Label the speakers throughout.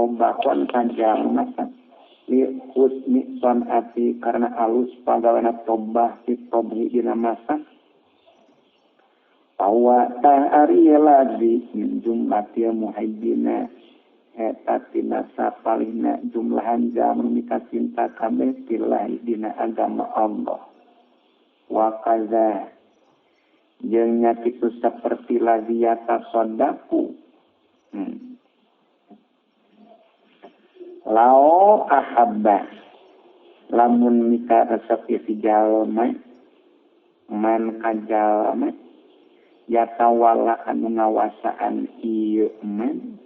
Speaker 1: Tobakon ka jalma masak li husni sonati karena alus pagawena tobah fi tobhi dina masak. Tawa ta ari lagi min jumlatil muhayyina eta tina sapalihna jumlahan jalma mika cinta kabeh billahi dina agama Allah. Wa kaza jeung nya kitu saperti lazi yatasaddaqu. Lao ahabba lamun mika resep si jalma man ka jalma yatawalla anu ngawasaan ieu man.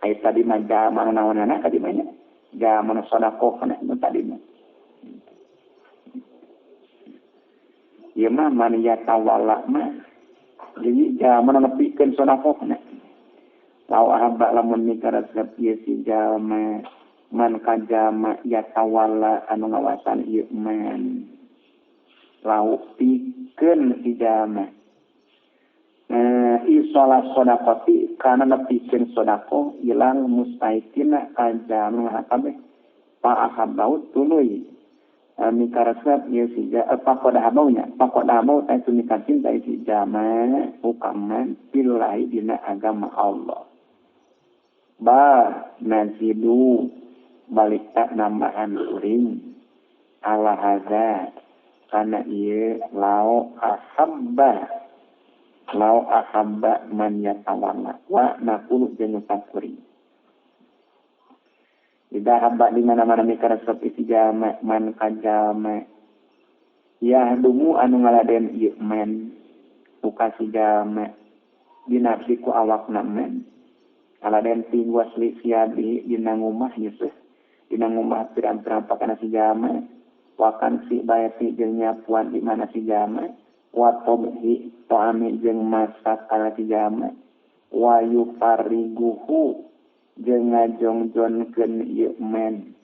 Speaker 1: Ai tadi mah jalma naonana tadi mah nya jalma sedekah kana nu tadi mah. Ieu mah man yatawalla mah jadi jalma nepikeun sedekah kana. Lau ahabba lamun mika resep ieu si jalma man ka jalma yatawalla anu ngawasan ieu man. Lau pikeun si jalma isola sodakoti kana nepikeun sodako ilang mustahikina ka jalma kabeh pa ahabbau tuluy mika resep ieu si pakoda habaunya pakoda habau ta itu mika cinta si jalma hukaman billahi dina agama Allah. Ba nazidu balik tak nambahan kuring ala hadza kana ieu lao ahabba man yatawalla wa naqulu jeung kuring. Ida habba di mana-mana mika resep isi jalma man ka jalma yahdumu anu ngaladen ieu man uka si jalma dinafsi ku awakna man ngaladen ti wasli siabi dina ngumah Yusuf dina ngumah pirang-pirang pakana si jalma wakan si bayati jeung nyapuan di mana si jalma wa tobhi to'ami jeung masak kana si jalma wa yufarriguhu jeung ngajongjonkeun ieu men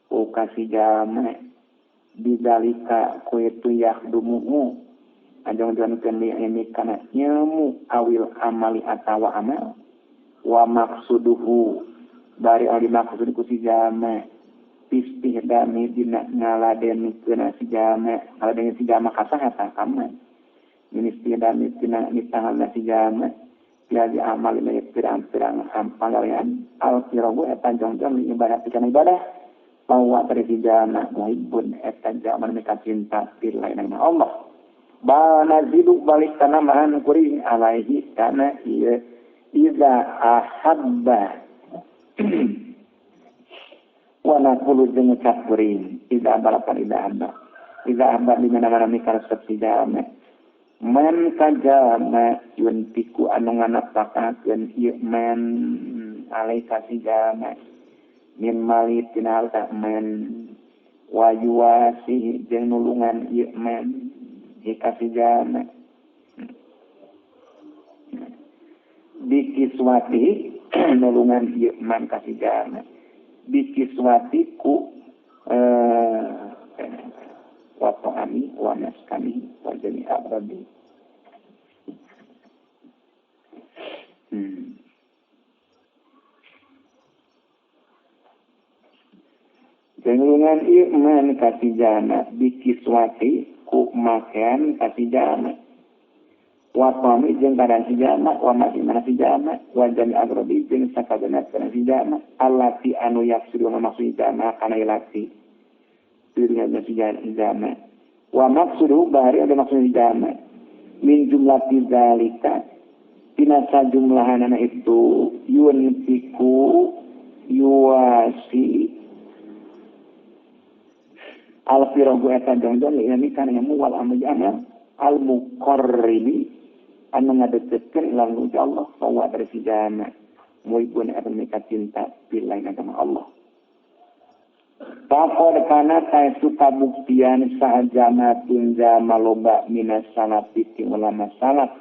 Speaker 1: ku si jalma bidalika ku itu yahdumuhu ngajongjonkeun li ini kana ilmu awil amali atawa amal wa maksuduhu bari anu dimaksud ku si jalma istihdami dina ngaladenikeun si jalma ngaladen si jalma kasaha tah kaman istihdami dina ditangan si jalma piaji amal ini pirang-pirang panggawean al-firagu eta jongjon li ibadah pikeun ibadah bahwa dari si jalma muhibbun eta jalma mika cinta billahi na Allah. Ba nazidu balik kana mahan kuring alaihi kana ieu iza ahabba wa naqulu jeung ngucap kuring iza balapan iza habba iza habba di mana-mana mika resep si jalma man ka jalma yuntiku anu nganapakakeun ieu man alaika si jalma min mali tina harta man wa yuwasi jeung nulungan ieu man hika si jalma bikiswati nulungan ieu man ka si jalma bikiswati ku wa ta'ami wa maskani wa jami'a rabbi. Nulungan ieu man ka si jalma bikiswati ku makean ka si jalma wa ta'ami jeung kadan si jalma wa maskani si jalma wa jami'a rabbi jeung sakabehna kana si jalma allati anu yaqsidu maksud jalma kana ilati dirinya si jalma wa maksudu bari ada maksud jalma min jumlati zalika tina sajumlahanana itu yunfiku yuwasi al-firagu eta jongjon li kana ilmu wal amal al muqarribi anu ngadeukeutkeun lalu Allah bahwa dari si jalma muibun eta mika cinta billahi agama Allah. Pakor kana taesu kabuktian sahajamatun jama loba minas salafi ti ulama salaf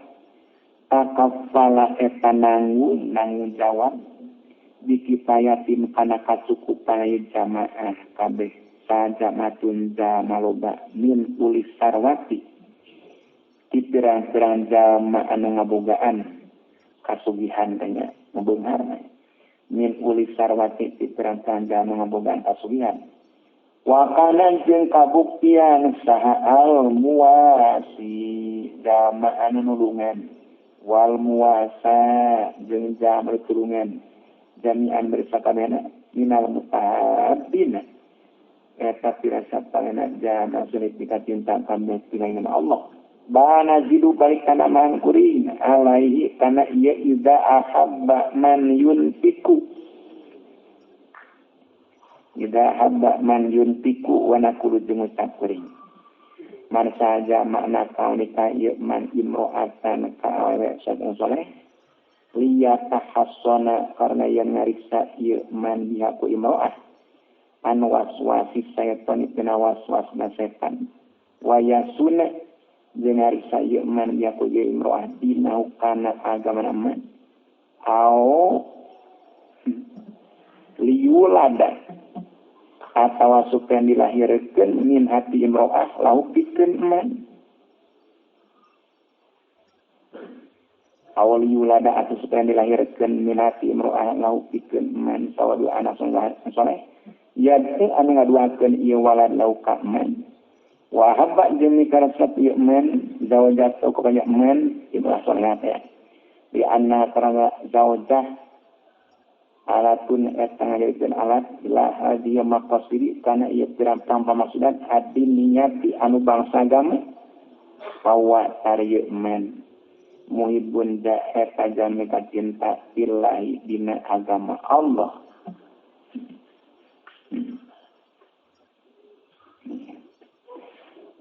Speaker 1: takaffala eta nanggung jawab bikifayatin kana kacukupan jamaah kabeh sahajamatun jama loba min ulis sarwati ti pirang-pirang jama anu ngabogaan Kasugihan tanya ngabeunghar min uli sarwati ti pirang-pirang jalma ngabogaan kasugihan. Wa kana jeung kabuktian saha al muwasi jalma anu nulungan wal muwasa jeung jalma tulungan jami'an bersakabehna minal mutahabbina eta pirasa pangena jalma sulit dikacinta kabeh pilaingan Allah. Bana zidu balik kana mangkuring alaihi kana ieu idza ahabba man yunfiku idza habba man yunfiku wa naqulu jeung ucap kuring man saja makna kaunika ieu man imro'atan ka awewe saleh liya tahassana karena yen ngariksa ieu man biha ku imro'ah an waswasi setan tina waswasna setan wa yasuna jeung ngariksa ieu man biha ku ieu imro'ah dina kana agama man au liyulada atawa supaya dilahirkeun min hati imro'ah lahu pikeun man awal yulada atau supaya dilahirkeun min hati imro'ah lahu pikeun man sawadu anak soleh yad'u anu ngaduakeun ieu walad lahu ka man wa habba jeung mikaresep ieu man zaujatu ka man imro'ah soleh teh di anna karena zaujah alatun eta ngajadikeun alat ila hadiya maqasidi kana ieu pirang-pirang pamasudan adi niati anu bangsa agama pawa tarieu man muhibbun da eta jalmi kacinta billahi dina agama Allah.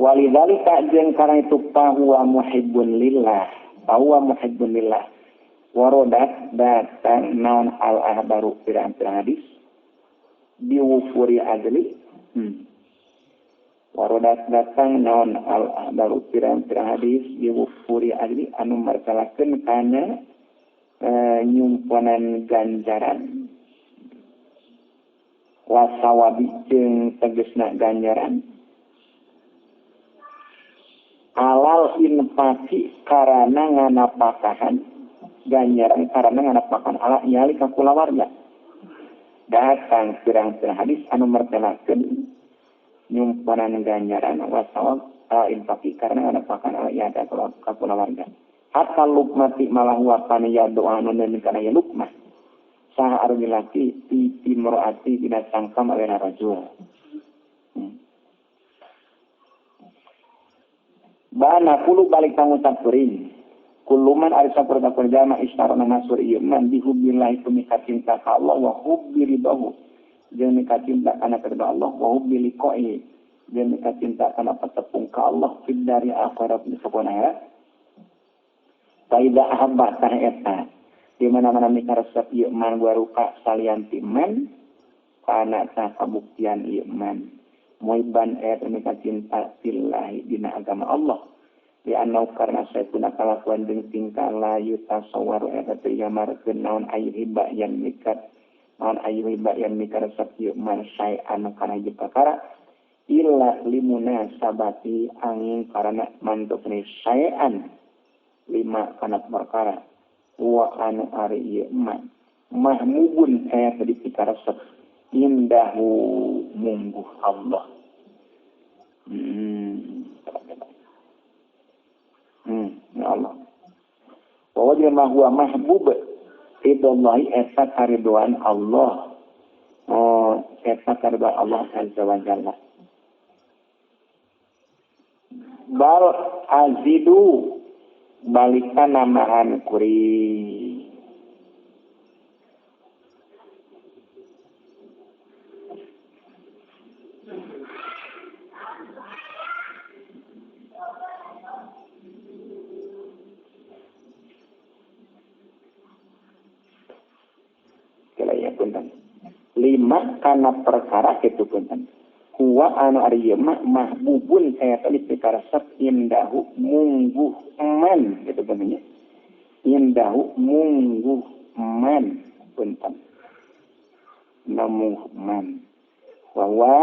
Speaker 1: Walidzalika jeung karena itu pahuwa muhibbun lillah pahuwa muhibbun lillah warodat datang naon al ahbaru pirang-pirang hadis biwufuri adli. Warodat datang naon al ahbaru pirang-pirang hadis biwufuri adli anu martalakeun kana nyumponan ganjaran wasawabi jeung tegesna ganjaran alal infaqi karana nganapakahan ganjaran karena nganapakan ala nyali ka kulawarga. Datang pirang-pirang hadis anu mertelakeun nyumponan ganjaran wasawab ala infaqi karena nganapakan ala nyali ka kulawarga. Hatta lukmati malah wa kana ya doa anu neun kana ya lukmah saha anu laki ti imroati dina cangkam awena rajul. Bana kulu balik pangucap kuring kuluman ari saperta jalma istarona masur ieu man bihubbillahi kumika cinta ka Allah wa hubbi ridahu jeung mika cinta kana keridhaan Allah wa hubbi liqa'i jeung mika cinta kana patepung ka Allah fid dari akhirat di sakona akhirat. Faida ahabba tah eta di mana-mana mika resep ieu man waruka salian ti man kana tah kabuktian ieu man muhibban eta mika cinta billahi dina agama Allah. Di anau karena saya pun kalakuan jeung tingkah layu tasawwaru eta teu yamarkeun naon ayu hiba yan mikat naon ayu hiba yan mikat resep ieu man saean kana hiji perkara illa limunasabati angin karena mantupni saean lima kana perkara wa anu ari ieu man mahmubun eta dipikaresep indahu mungguh Allah. Ya Allah. Wa wajha ma huwa mahbub ridallahi eta karidoan Allah. Oh, eta karidoan Allah azza wa jalla. Bal azidu balikan namahan kuring. Lima kana perkara kitu punten huwa anu ari ieu mah mahbubun eta dipikaresep indahu mungguh man kitu punten nya indahu mungguh man punten namuh man wa wa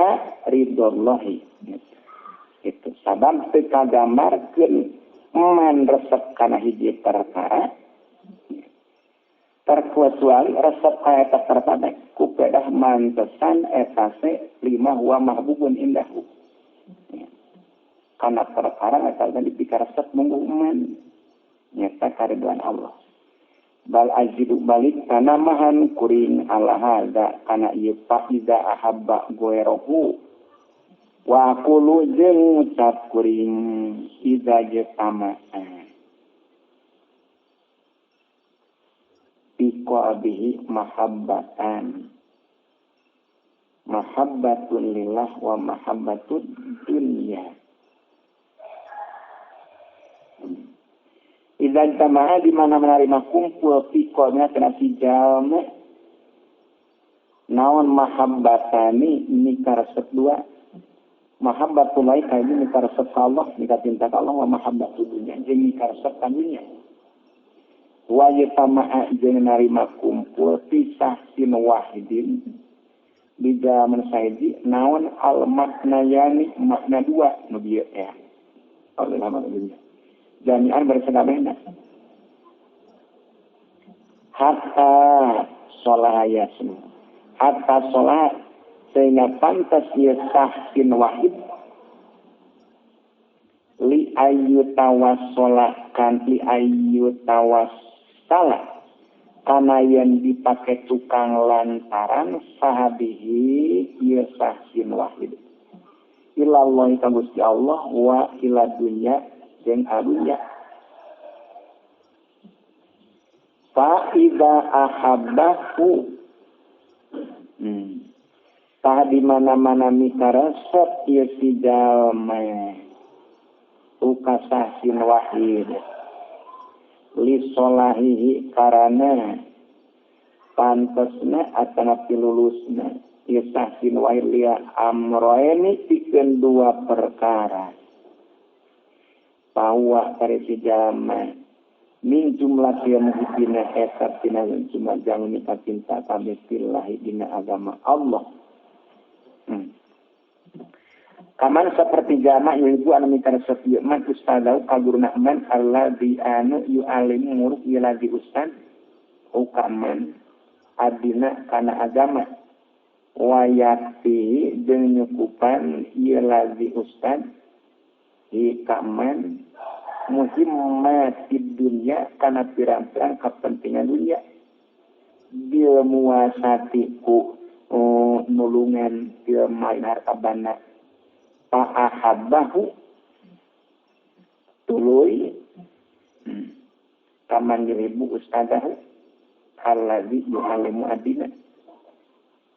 Speaker 1: ridallahi itu sabab teu kagambarkeun man resep kana hiji perkara Terkecuali resep ka eta perkara ku pedah mantesan eta se lima huwa mahbubun indahu. Kana perkara eta tadi dipikaresep mungguh man nyata kariduan Allah. Bal azidu balik kana mahan kuring ala hada kana ieu fa iza ahabba goerohu wa aqulu jeung ngucap kuring iza jtama biqabihi mahabbatan mahabbatun lillah wa mahabbatud dunya. Idza jtama'a di mana menerima kumpul fiqona kana si jalma naon mahabbatani nikah resep dua mahabbatullah ka ini nikah resep ka Allah nikah cinta ka Allah wa mahabbatud dunya jeung nikah resep ka dunya wa yatama'a jeung narima kumpul pisah sin wahidin di zaman saidi naon al maknayani makna dua nu bieu ya Allah lama dunya jami'an bersakabehna hatta sholah yasmu hatta sholah sehingga pantas ieu sah sin wahid li ayu tawassalakan li ayu tawassalah kana yang dipakai tukang lantaran sahabihi ieu sahsin wahid ilallahi ka Gusti Allah wa ila dunya jeung adunya fa idza ahabbahu tah di mana-mana mikaresep ieu si jalma ukasahsin wahid li solahihi karana pantesna atana pilulusna ieu sahsin wahid lia amroeni pikeun dua perkara bahwa kari si jalma min jumlah tia muhibina eta tina jumlah jangan minta cinta kami fillahi dina agama Allah. Kaman seperti jama yuhibu anu minta resep ieu man ustadau ka guruna man alladzi anu yu'alimu muruk ieu ladzi ustad ukaman adina kana agama wa yakfi jeung nyukupan ieu ladzi ustad hi kaman muhimmatid dunya kana pirang-pirang kepentingan dunia bil muasati ku nulungan bil main harta banda fa'ahabbahu tuluy kaman yuhibbu ustadahu alladzi yu'allimu adina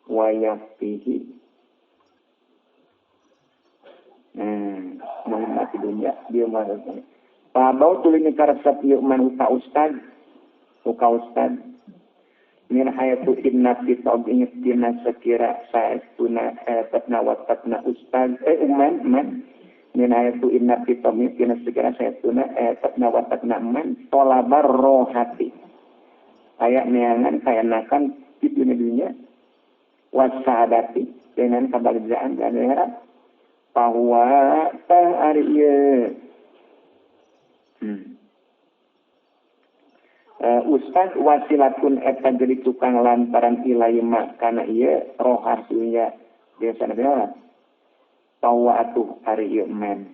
Speaker 1: wa yafihi muhimmat dunya dia muasati pabau tuluy nikaresep ieu man ka ustad min hayatu inna fi tawbin tina sakira saestuna tatna wa tatna ustad man min hayatu inna fi tawbin tina sakira saestuna tatna wa tatna man tolabar rohati aya neangan kaenakan di dunia wasadati dengan kabagjaan dan akhirat bahwa tah ari ieu ustaz wasilatun eta jadi tukang lantaran ilayma kana ieu rohah dunya biasa nabi bahwa atuh ari ieu man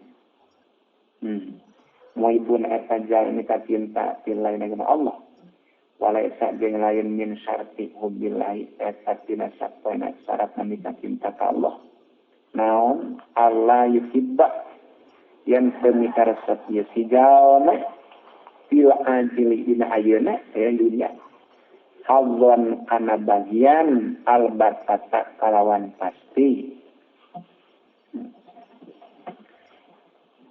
Speaker 1: muibun eta jalmi ka cinta billahi agama Allah walaisa jeung lain min syarti hubbillahi eta tina sapoena syarat mika cinta ka Allah naon Allah yuhibba yang teu mikaresep ieu si jalma fil ajili dina ayeuna aya dunya hadzan kana bagian albatata kalawan pasti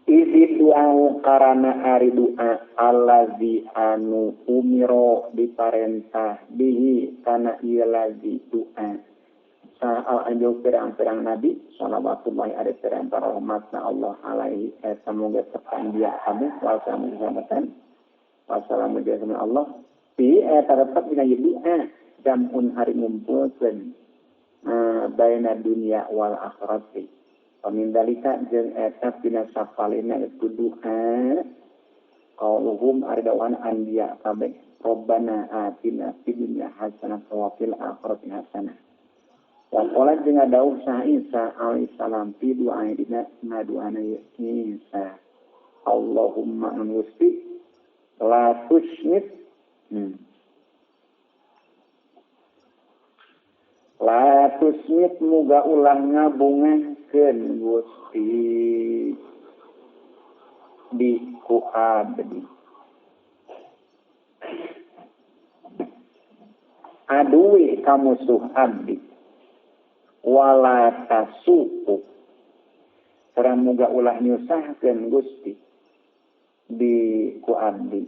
Speaker 1: Izi doa karana ari doa allazi anu umiro diparentah bihi kana ieu lazi doa sa'al anjau pirang-pirang nabi salawatullahi alaihi pirang-pirang rahmatna Allah alaihi semoga tepan dia kabeh wassalamu alaikum Allah bi eta tetep dina ieu doa jamun hari ngumpulkeun baina dunya wal akhirati. Pamindalika jeung eta dina sapalina itu doa qauluhum ari dawan anbiya kabeh Rabbana atina fid dunya hasanah wa fil akhirati hasanah. Wa qala jeung dawuh saha Isa alaihi salam fi du'a dina ngaduana Isa. Allahumma Gusti la tusmit la tusmit muga ulah ngabungahkeun Gusti di ku abdi. Aduwi kamusuh abdi wala tasuku sareng muga ulah nyusahkeun Gusti di ku abdi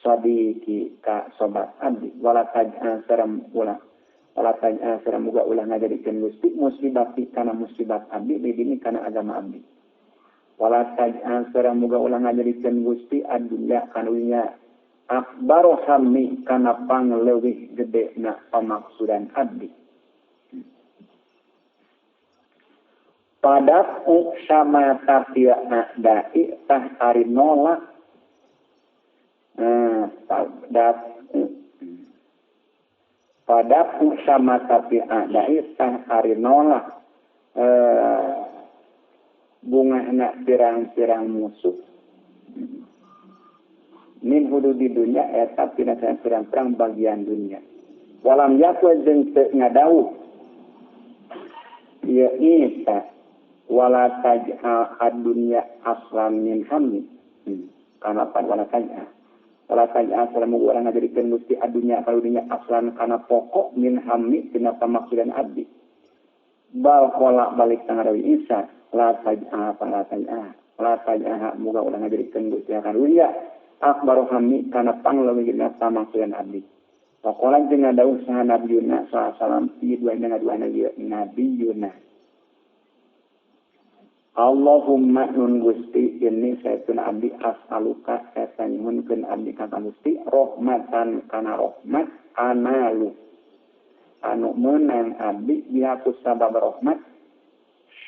Speaker 1: sadiki ka sobat abdi wala taj'al sareng ulah wala taj'al sareng muga ulah ngajadikeun Gusti musibah kana musibat abdi di dini kana agama abdi wala taj'al sareng muga ulah ngajadikeun Gusti adunya kana dunya akbaru hammi kana pangleuwih gede na pamaksudan abdi. Padak sama tatia dai tah ari nolak padak sama tatia dai tah ari nolak bunga na pirang-pirang musuh min hududi dunya eta tina pirang-pirang bagian dunia walam yakun jeung teu ngadawuh ieu eta wala taj'al ad-dunya aslan min hammi kana pan wala taj'al sareng urang ngajadikeun Gusti ad-dunya ka dunya aslan kana pokok min hammi tina pamaksudan abdi bal qala balik tangarawi Isa la taj'al la taj'al la taj'al muga urang ngajadikeun Gusti ka dunya akbaru hammi kana pangleuwih dina pamaksudan abdi. Waqala jeung ngadawuh saha Nabi Yuna sallallahu alaihi wasallam ieu dua ngaduana ieu Nabi Yuna. Allahumma nun Gusti ini saestuna abdi as'aluka eta nyuhunkeun abdi ka Gusti rahmatan kana rahmat analu anu meunang abdi bihaku sabab rahmat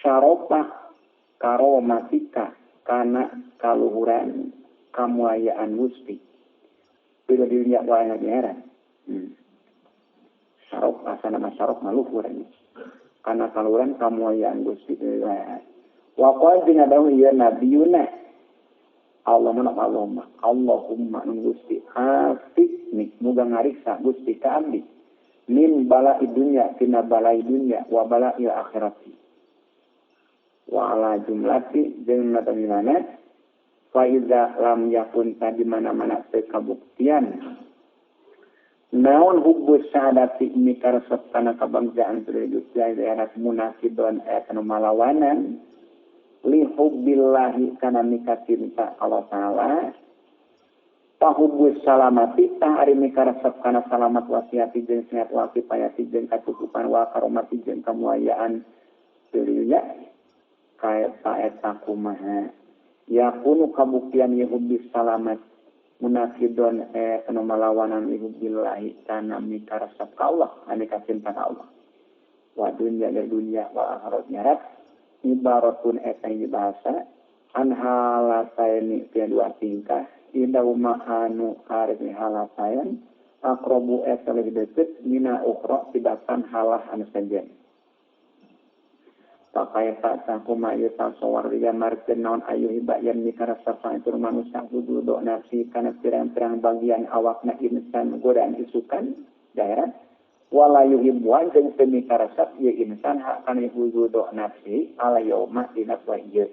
Speaker 1: syarofah karomatika kana kaluhuran kamuayaan Gusti bila dunia wa akhirat. Syaraf asana masyaraf maluhur kana kaluhuran kamuayaan Gusti. Wa qala jeung dawuh ieu nabiyuna Allahumma Allahumma Allahumma Gusti afikni muga ngariksa Gusti ka abdi min bala'i dunya tina bala'i dunya wa bala'i akhirati wa ala jumlati jeung mana fa iza lam yakun tadi mana-mana teu kabuktian naon hubbus sa'adati mikaresep kana kabagjaan teu daerah munasibon eta nu malawanan li hubbillahi kana mikacinta Allah Ta'ala pahubbus salamati tah ari mikaresep kana salamat wasiati jeung sehat wa kifayati jeung kacukupan wa karomati jeung kamuayaan teu nya kaeta eta kumaha yakunu kabuktian yuhubbis salamat munafidon anu malawanan yuhubbillahi kana mikaresep ka Allah anu kacinta ka Allah wa dunya dan dunya wa akhirat nyarat ibaratun eta bahasa an halataini tia dua tingkah indauma anu arif halatayn aqrabu eta lebih deket mina ukhra tibatan halah anu sejen. Pakai tak sakuma ieu tasawar digambarkeun naon ayu hibayan mikaresep itu manusia kudu do nafsi kana pirang-pirang bagian awakna insan godaan isukan daerah wala yuhibbuan jeung teu mikaresep ieu insan hakana hududu nafsi ala yauma dina poe ieu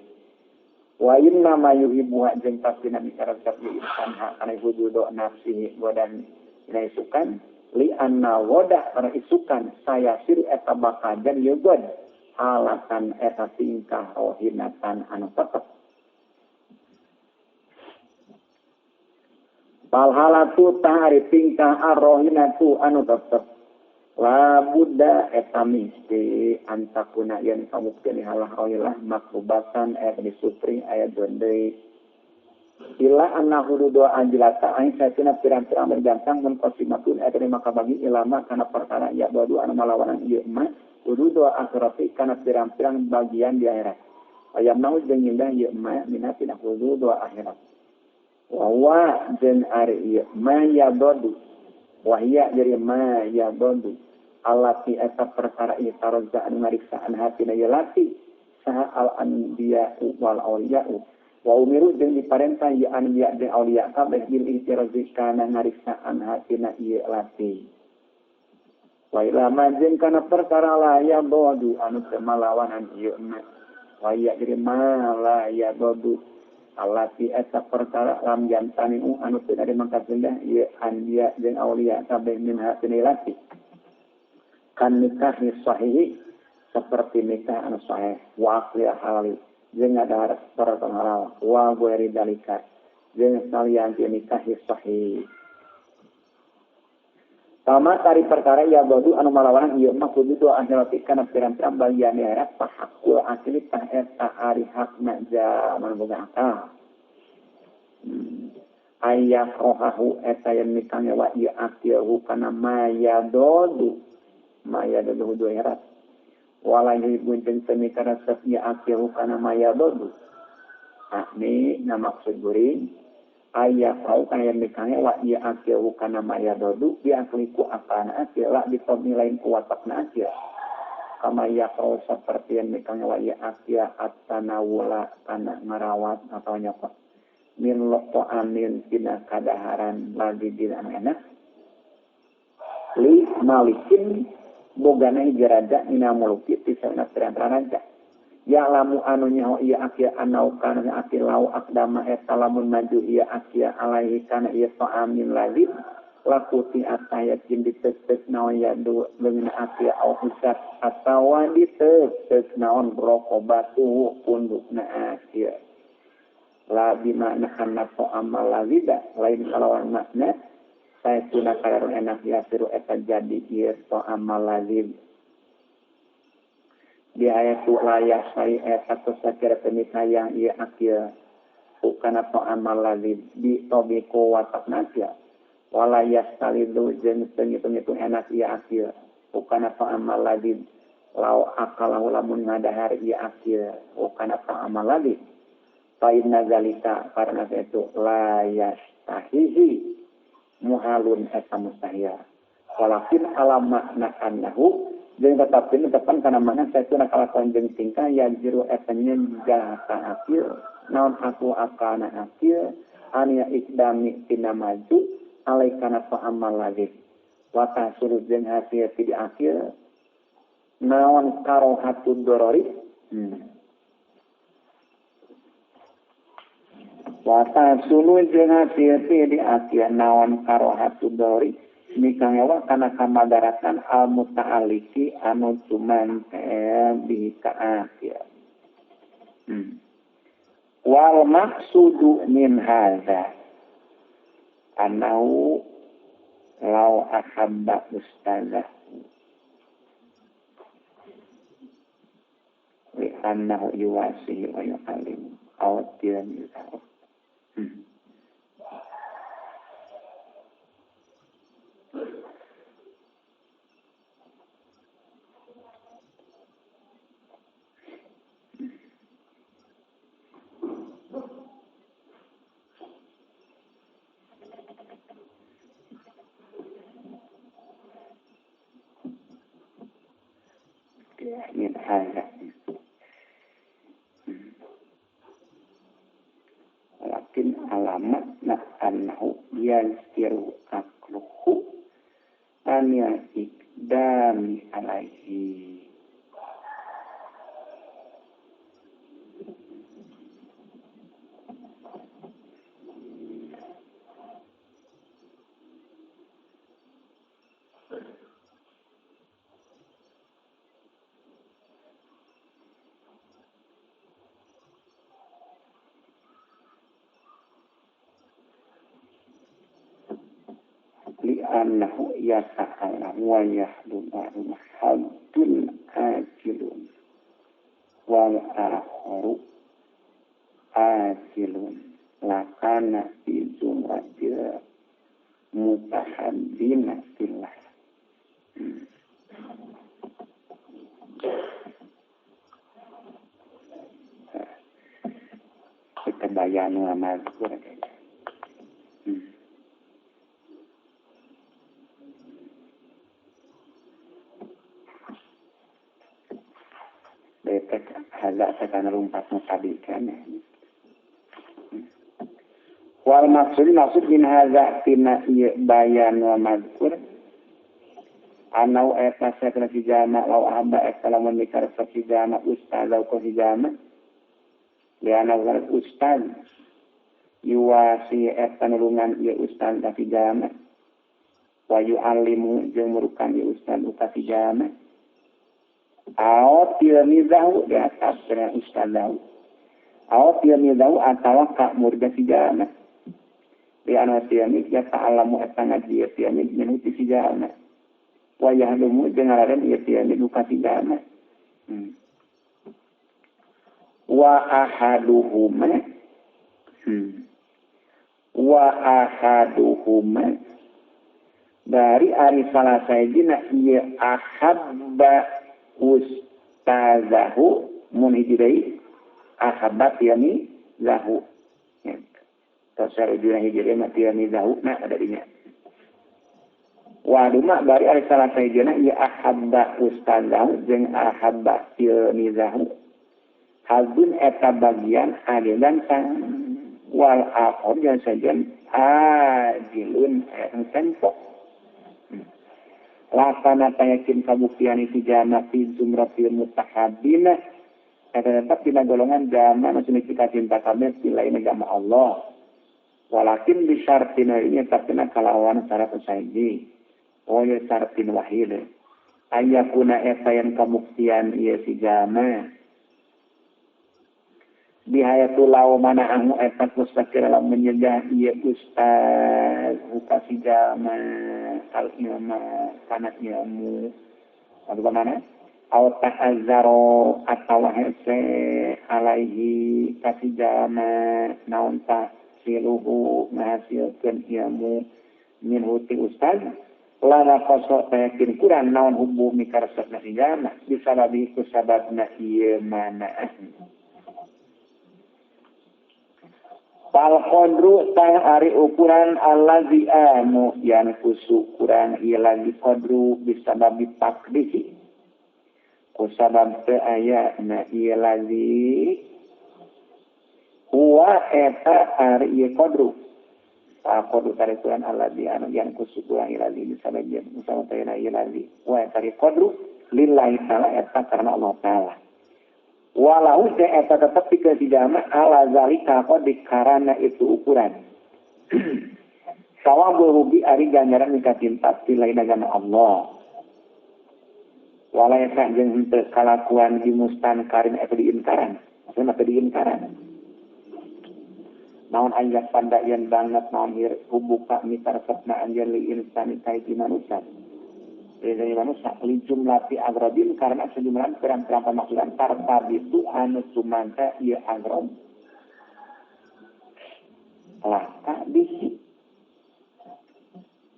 Speaker 1: wa inna ma yuhibbuha jeung pastina mikaresep ieu insan hakana hududu nafsi godaan dina isukan li anna wadah kana isukan saya sir eta bakajan ieu god alatan eta tingkah rohinatan anu tetep bal halatu tahari tingkah arrohinatu anu tetep la buddha eta misti antakuna yen kabuktian halah rohilah makrubatan eta disupri aya deui ila anna hududu anjlata aing saeuna pirang-pirang bergantang mun qasimatun eta maka bagi ilama kana perkara ya badu anu malawanan ieu mah hududu akhirati kana pirang-pirang bagian di akhirat. Ayam nau jeung nyindah ieu mah mina tina hududu akhirat. Wa jeung ari ieu ma yadadu wa hiya jadi ma yadadu allati eta perkara ieu taroza anu ngariksaan hatina ieu lati saha al anbiya wal auliya wa umiru jeung diparentah ieu anbiya jeung auliya kabeh bil ihtirazi kana ngariksaan hatina ieu lati wa ila ma jeung kana perkara la yadadu anu teu malawanan ieu ma wa hiya jadi ma la yadadu allati eta perkara lam jantaniu anu teu ari mangkat rendah ieu anbiya jeung auliya kabeh min hatina lati kan nikah sahih seperti nikah anu sahih wa akli halal jeung ngadahar perkara halal wa ghairi dalika jeung salian ti nikah sahih tama tari perkara ya badu anu malawanan ieu mah kudu doa akhirat kana pirang-pirang bagian akhirat pahakul asli tah eta ari hakna zaman boga akal ayah rohahu eta yen nikahnya wa ieu akilhu kana mayadodu mayadodu hudu akhirat wala yuhibbun jeung teu mikaresep ieu akilhu kana mayadodu akni na maksud guring ayah kau kana yang mikangnya wa ieu akil kana mayadodu bi akliku akana akil la ditobni lain ku watakna akil kama ya kau seperti yang mikangnya wa ieu akil atanawula kana ngarawat atau nyokot min loqo amin tina kadaharan lagi dina enak li malikin bogana hiji raja mina muluki ti sauna pirang-pirang raja ya lamu anu nyaho ieu akil anau kana akil lau akdama eta lamun maju ieu akil alaihi kana ieu ta'amin lazim lakuti ataya jeung diteus naon yadu leungeun akil au husat atawa diteus naon rokobatu pundukna akil la bimakna anna ta'amal lazida lain kalawan makna saestuna kadarun enak yasiru eta jadi ieu ta'amal lazim di ayat layah saya eta sakira penikayang ieu akil bukan atau amal lazim di tobiku watak nasya wala yastalidu jeung teu ngitung-ngitung enak ieu akil bukan atau amal lazim lau akalahu lamun ngadahar ieu akil bukan atau amal lazim fa inna zalika karena itu la yastahihi muhalun eta mustahil walakin ala makna annahu jeung tetapi tepan kana makna saestuna kalakuan jeung tingkah yajiru eta nyegah ka akil naon aku akana akil ania ikdami tina maju alaikana fa amal lazim wa tasuru jeung hasil ti akil naon karohatud dorori wa tasulu jeung hasil ti akil naon karohatud dorori mikangewa kana kamadaratan al muta'aliki anu cuman bi ka akhir. Wal maqsudu min hadza anau law ahabba ustazahu li annahu yuwasihi wa yu'allimu aw tilmizahu. Min hadza walakin alamat na annahu yazkiru akluhu an ikdami alaihi li'annahu yata'alam wa yahdun haddun ajilun wal akharu ajilun lakana fi zumratil mutahabbina fillah. Kita bayanu amal. Kaza sakana lumpat nu tadi kan. Wal maksud maksud min hadza tina ieu bayan wa mazkur anau eta sakana si jama law ahaba eta lamun mikaresep si jama ustaz ko si jama liana wal ustaz yuwasi eta nulungan ieu ustaz ka si jama wa yu'allimu jeung murukan ieu ustaz ka si jama aw tilmizahu di atas dengan ustazahu aw tilmizahu atawa ka murid si jama li anna tilmiz ya ta'allamu eta ngaji tilmiz minhu ti si jama wa yahlumu jeung ngaraden ieu tilmiz ka si jama wa ahaduhuma wa ahaduhuma dari ari salah sahijina ieu ahabba ustazahu mun hiji deui ahabba yani zahu tos sarujuna hiji deui mah yani zahu na ada dinya wa duma bari ari salah sahijina ieu ahabba ustazahu jeung ahabba yani zahu hadun eta bagian adilan sang wal akhar jeung sajen adilun eta tempo lakana tayakin kabuktian isi jama fi zumratil mutahabbina eta tetap dina golongan jama nu kita cinta kabeh lain agama Allah walakin bi syartin ini tetapna kalawan syarat saiji wa ya syartin wahid ayakuna eta yang kabuktian ieu si jama bihayatul law mana anu eta kusakira lamun menyegah ieu ustaz ka si jama al ilma kana ilmu atau bagaimana aw ta'azzaro atawa hese alaihi kasih jama naon tahsiluhu ngahasilkeun ilmu min huti ustaz lana qasa tayakin kurang naon hubbu mikaresepna si jama bisababi ku sababna ieu manaah fal qadru tah ari ukuran allazi anu yan kusu kurang ieu lagi qadru bisababi takdihi ku sabab teu aya na ieu lazi huwa eta ari ieu qadru fal qadru tari ukuran allazi anu yan kusu kurang ieu lazi bisababi musabab teu aya ieu lazi wa eta ari qadru lillahi ta'ala eta karena Allah ta'ala walau eta tetap pikeun si jama ala zalika qad karana itu ukuran sawabul hubi ari ganjaran mika cinta ti lain agama Allah walaisa jeung henteu kalakuan di mustankarin eta diinkaran maksudna teu diinkaran naon anjak pandayan banget naon hubuka mitaresepna anjeun li insani ka hiji manusia dari manusia li jumlati agrodin karena sejumlah pirang-pirang pemaksudan tartabitu anu sumangka ieu agrod laka bisi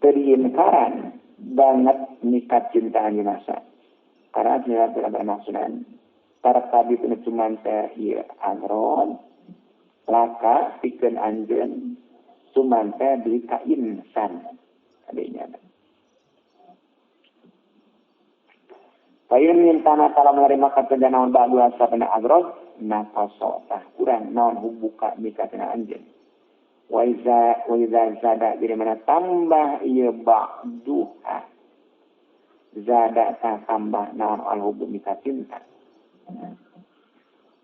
Speaker 1: teriinkaran banget nikat cinta anjeun masa karena sejumlah pirang pemaksudan tartabitu anu sumangka ieu agrod laka pikeun anjeun sumangka di ka insan adanya. Fayun mintana kalau menerima kata naon ba'du asabna agrod nafaso tah kurang naon hubuka mikatina anjeun. Wa iza zada jadi mana tambah ieu ba'duha zada tah tambah naon al hubu mikatinta.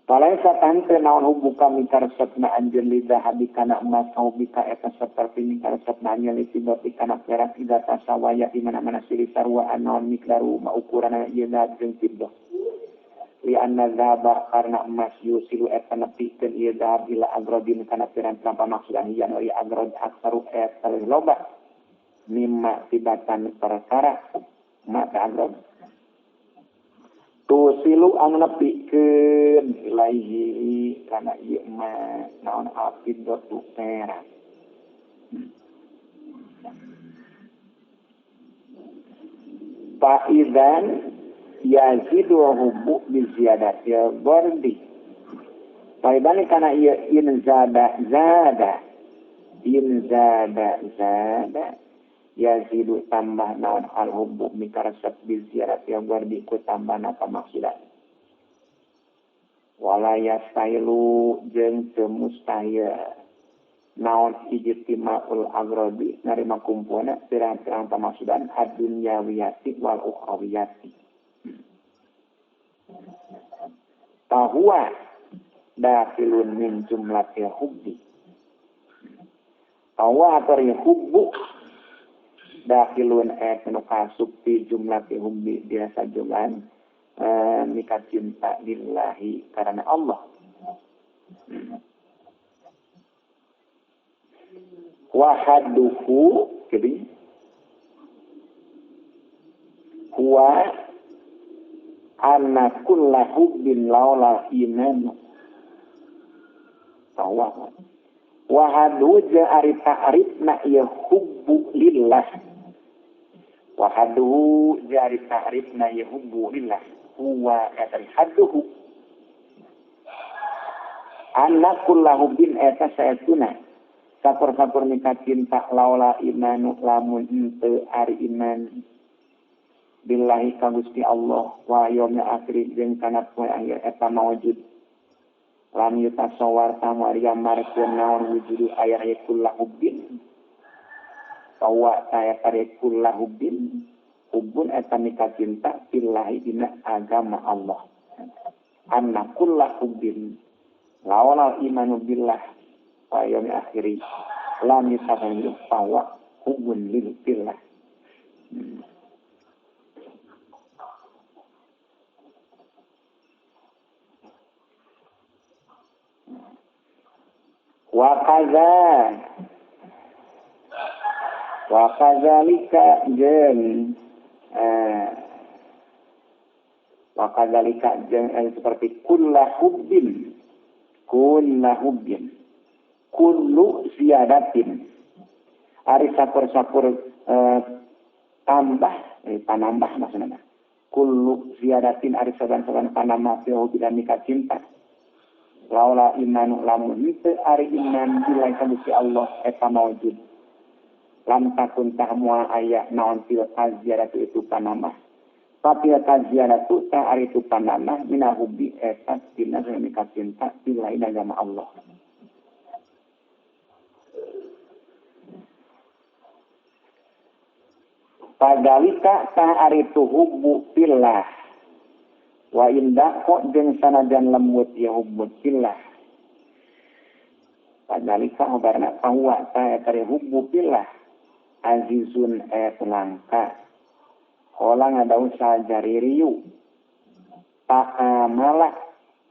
Speaker 1: Falaisa tante naon hubuka mikaresepna anjeun lidzahabi kana emas hubika eta saperti mikaresepna anjeun litibati kana perak ida tasawaya di mana-mana silih sarua naon miqdaru ma ukuran ieu jeung fiddah li anna dzahaba karena emas yusilu eta nepikeun ieu dzahab ila agrodin kana pirang-pirang pamaksudan hiya nu ieu agrod aksaru eta loba mimma tibatan perkara ma ka agrod tusilu anu nepikeun ilaihi kana ieu mah naon alfiddatu perak. Fa idzan yazidu hubbu bi ziyadatil ghardi. Fa idzan kana ieu in zada zada in zada zada yazidu tambah naon al hubbu mikaresep bi ziyadatil ghardi ku tambah na pamaksudan. Wa Wala yastailu jeung teu mustahil naon ijtimaul agrodi narima kumpulna pirang-pirang pamasudan ad-dunyawiyati wal ukhrawiyati. Tahuwa dakhilun min jumlatil hubbi. Tahuwa atari hubbu dakhilun nu kasup fi jumlatil hubbi biasa jumlahan mika cinta lillahi karena Allah. Wahaduhu jadi huwa anna kulla hubbin laula iman tawa wahadu ja ari ta'rifna ya hubbu lillah wahadu ja ari ta'rifna ya hubbu lillah huwa eta haduhu anna kulla hubbin eta saestuna sapur-sapur mika cinta laula imanu lamun henteu ari iman billahi ka Gusti Allah wa yaumil akhir jeung kana poe akhir eta mawujud lam yutasawwar tamari gambarkeun naon wujudu aya kullu hubbin tawa ta eta kullu hubbin hubbun eta mika cinta billahi dina agama Allah anna kullu hubbin laula imanu billah wa yaumil akhir lam yutasawwar tawa hubbun lil billah. Wa kadzalika jeung wa kadzalika jeung seperti kullu hubbin kullu ziyadatin ari sakur-sakur tambah panambah maksudna kullu ziyadatin ari saban-saban panambah fi hubbil mika cinta laula imanu lamun henteu ari iman billahi ka Gusti Allah eta mawujud lam takun tahmua aya naon til kaziyadatu itu panamah tapi kaziyadatu ta ari itu panamah mina hubbi eta tina mika cinta billahi agama Allah. Padalika ta ari itu hubbu billah wa indako jeung sanajan lembut ya hubbu billah. Padalika obarna bahwa ta eta hubbu billah azizun et langka. Qala ngadau sajaririyu ta'amala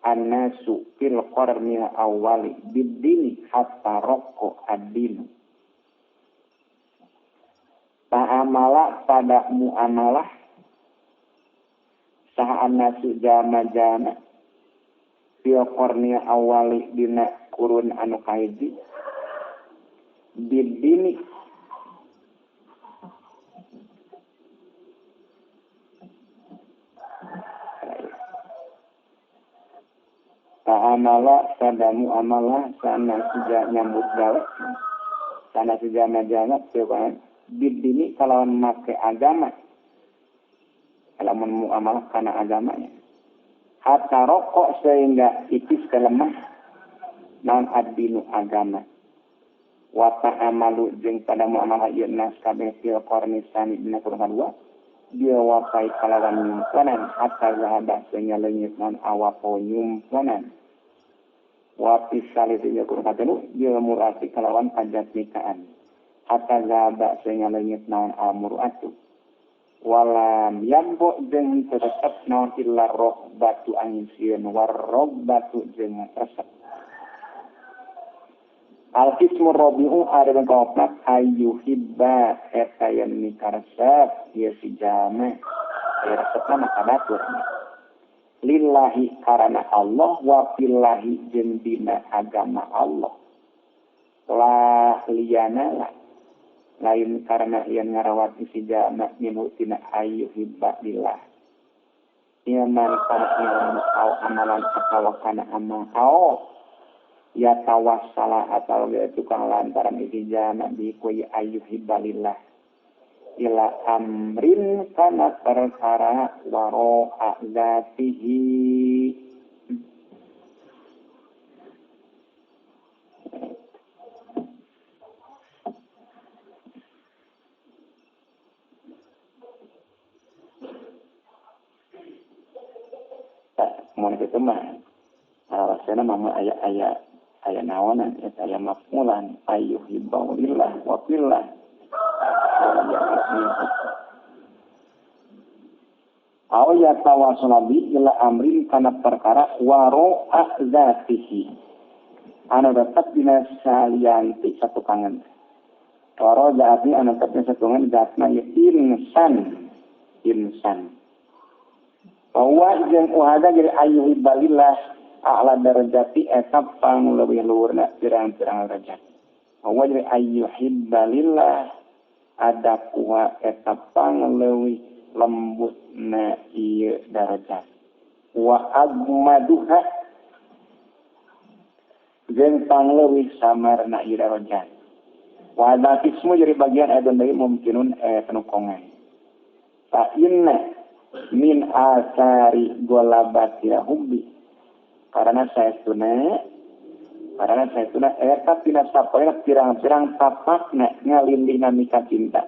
Speaker 1: annasu fil qarnil awwali biddini hatta raqqa ad-din. Ta'amala pada muamalah saha annasu jama-jama fil qarnil awwali dina kurun anu kahiji biddini ta'amala pada muamalah sana suja nyambut gawe sana suja majama kan biddini kalawan make agama lamun muamalah kana agamanya hatta rokok sehingga ipis kelemah naon ad-dinu agama wa ta'amalu jeung pada muamalah ieu nas kabeh fil qarni sani dina kurun kadua dia wapai kalawan nyumponan hatta zahaba sehingga leungit naon awapo nyumponan wa fisal itu kurun katelu dia murati kalawan pajatmikaan hatta zahaba sehingga leungit naon al-muratu walam yambo jeung tetep naon illa roh batu angin sieun warroh batu jeung resep. Al-qismu rabi'u ada yang kaopat ayu hibba eta yen mikaresep ieu si jalma aya resepna maka batur lillahi karana Allah wa billahi jeung dina agama Allah la liyana la lain karena yen ngarawat si jalma minhu tina ayu hibba lillah ieu man kana ilmu au amalan atawa kana amal au ya tawassala atau tukang lantaran iki jana bi kuy ayu hibbalillah ila amrin kana perkara waro adzatihi. kana kitu mah alasana mah aya aya aya naonan eta aya maf'ulan ayyuhibbu lillah wa fillah aw yatawassala bi ila amrin kana perkara waro zatihi anu tetep dina salianti satukangan waro zati anu tetep dina satukangan zatna ya insan insan bahwa jeung uhada jadi ayyuhibbalillah a'la darajati eta pangleuwih luhurna pirang-pirang derajat bahwa jadi ayyuhibbalillah adakuha eta pangleuwih lembutna ieu darajat wa agmaduha jeung pangleuwih samarna ieu darajat wa hadakismu jadi bagian ayeuna deui mungkinun penukongan fa inna min asari golabatil hubbi karena saestuna eta tina sapoena pirang-pirang tapakna ngalindihna mika cinta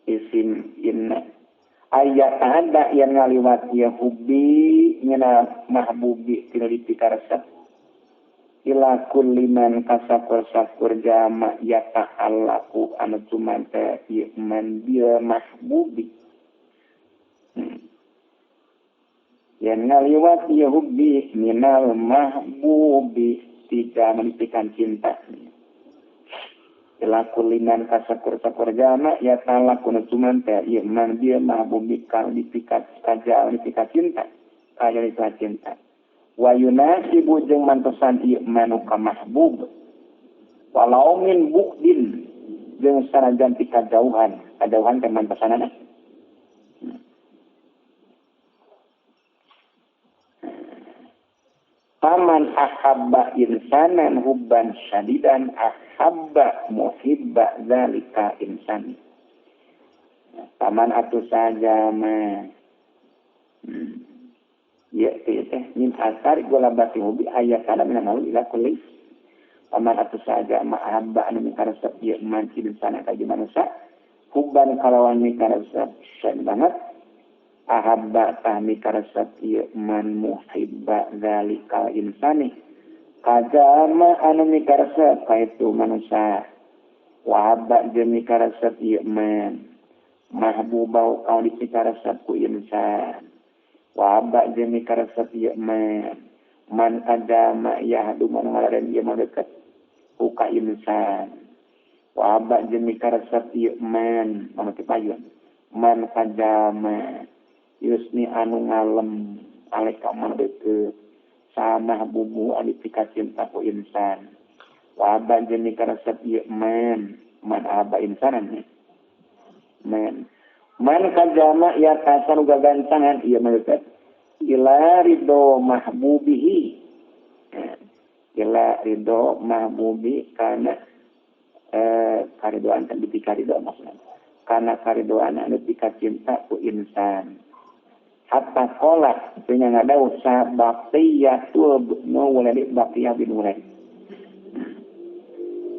Speaker 1: isim inna ayat ada yang ngaliwat ya hubbi ngena mahbubi tina dipikaresep ila kulli man kasakur-sakur jama yata'allaku anu cumante ieu man bil mahbubi yang ngaliwat ya hubbi minal mahbubi tidak menipikan cinta ila kuliman kasakur-sakur jama ya talakun cuman teh ieu man dia mahbubi kal dipikat kajal dipikat cinta kajal dipikat cinta wa yunasibu jeung mantosan ieu manu ka mahbub walau min bu'din jeung sanajan ti kajauhan kajauhan teh mantosanana paman ahabba insanan hubban syadidan ahabba muhibba zalika insan. Paman atuh saja mah. Ya teh min asar golabati hubi aya kana min malu ila kulli. Paman atuh saja ma ahabba anu mikaresep ieu man insana ka manusia hubban kalawan mikaresep syad banget. Ahabba tah mikaresep ieu man muhibba zalikal insani kajama anu mikaresep ka itu manusia wa habba jeung mikaresep ieu man mahbubau kau dipikaresep ku insan wa habba jeung mikaresep ieu man man kajama yahdu man ngaladen ieu mah deket ku ka insan wa habba jeung mikaresep ieu man manu teu payun man kajama yusni anu ngalem aleka man deket sama bubu anu pika cinta ku insan wa aba jeung mikaresep ieu man man aba insanan man man kajama ya kasar gagancangan ieu mah deket ila ridho mahbubihi ila ridho mahbubi kana karidoan kan dipika ridho maksudna kana karidoan anu pika cinta ku insan hatta qola punya ngada usah baqiyatul no waladi baqiyah bin walad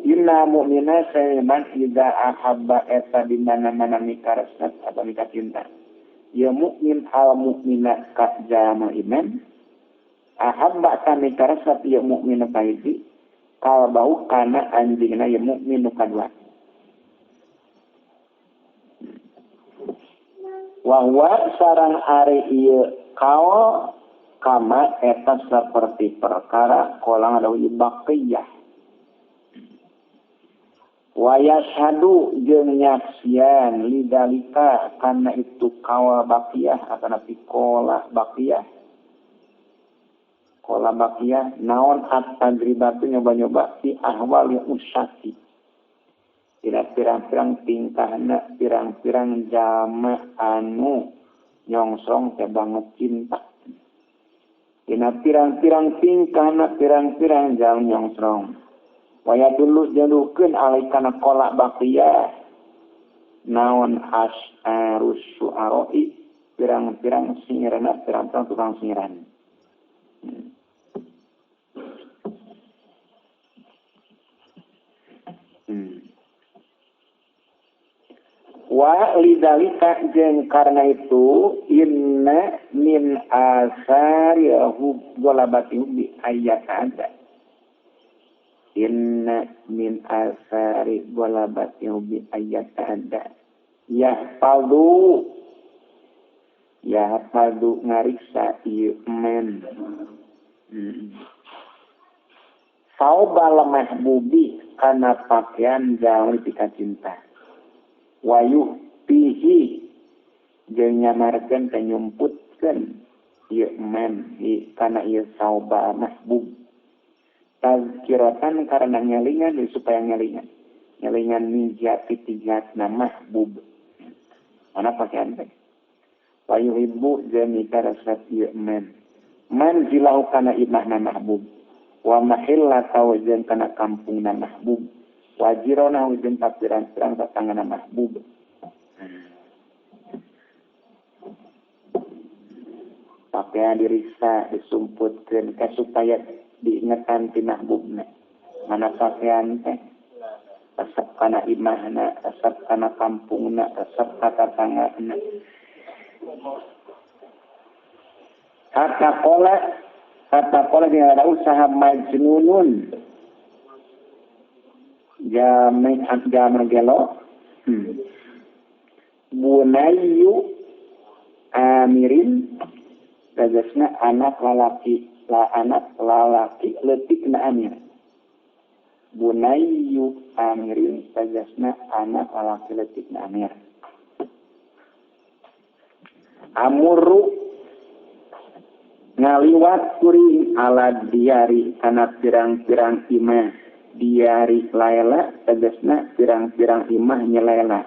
Speaker 1: inna mu'mina sayman idza ahabba eta di mana-mana mikaresep atau mika cinta ya mukmin al mukmina ka jama iman ahabba ta mikaresep ya mukmin kahiji kalbau kana anjingna ya mukmin nu kadua wahwa sarang ari ieu kaol kama eta seperti perkara kolang adawi baqiyah wa yashhadu jeung nyaksian lidzalika kana itu kaol baqiyah atanapi kola baqiyah naon at-tajribatu nyoba-nyoba fi ahwali usyati dina pirang-pirang tingkahna pirang-pirang jama anu nyongsong teh banget cinta dina pirang-pirang tingkahna pirang-pirang jama nyongsong waya dulu jalukeun alaikana qola baqiyah naon asarus su'aroi pirang-pirang singirana pirang-pirang tukang singiran. Wa lidzalika jeung karena itu inna min asari ghalabati hubbi ayat ada. Inna min asari ghalabati hubbi ayat ada. Yahfadhu ngariksa ieu men. Saubal mahbubi kana pakaian jauh pika cinta. Wayuh pihi jeung nyamarkeun teh nyumputkeun ieu men kana ieu sauba mahbub. Tazkiratan karena ngelingan supaya ngelingan. Ngelingan mijati tigatna mahbub. Mana pakaian teh? Wayuhibbu jeung mikaresep ieu men. Manzilahu kana imahna mahbub. Wa mahillatahu jeung kana kampungna mahbub. Wajirona jeung pirang-pirang tatangana mahbub. Pakaian diriksa disumputkeun ka supaya diingetan ti mahbubna. Mana pakaian teh resep kana imahna, resep kana kampungna, resep ka tatanggana. Hatta qala jeung ada usaha majnunun. Jame agama gelo Bunayu amirin tegasna anak lalaki la anak lalaki leutikna amir. Bunayu amirin tegasna anak lalaki leutikna amir. Amuru ngaliwat kuring ala diari kana pirang-pirang imah. Diari Laila tegasna pirang-pirang imah nyelaila.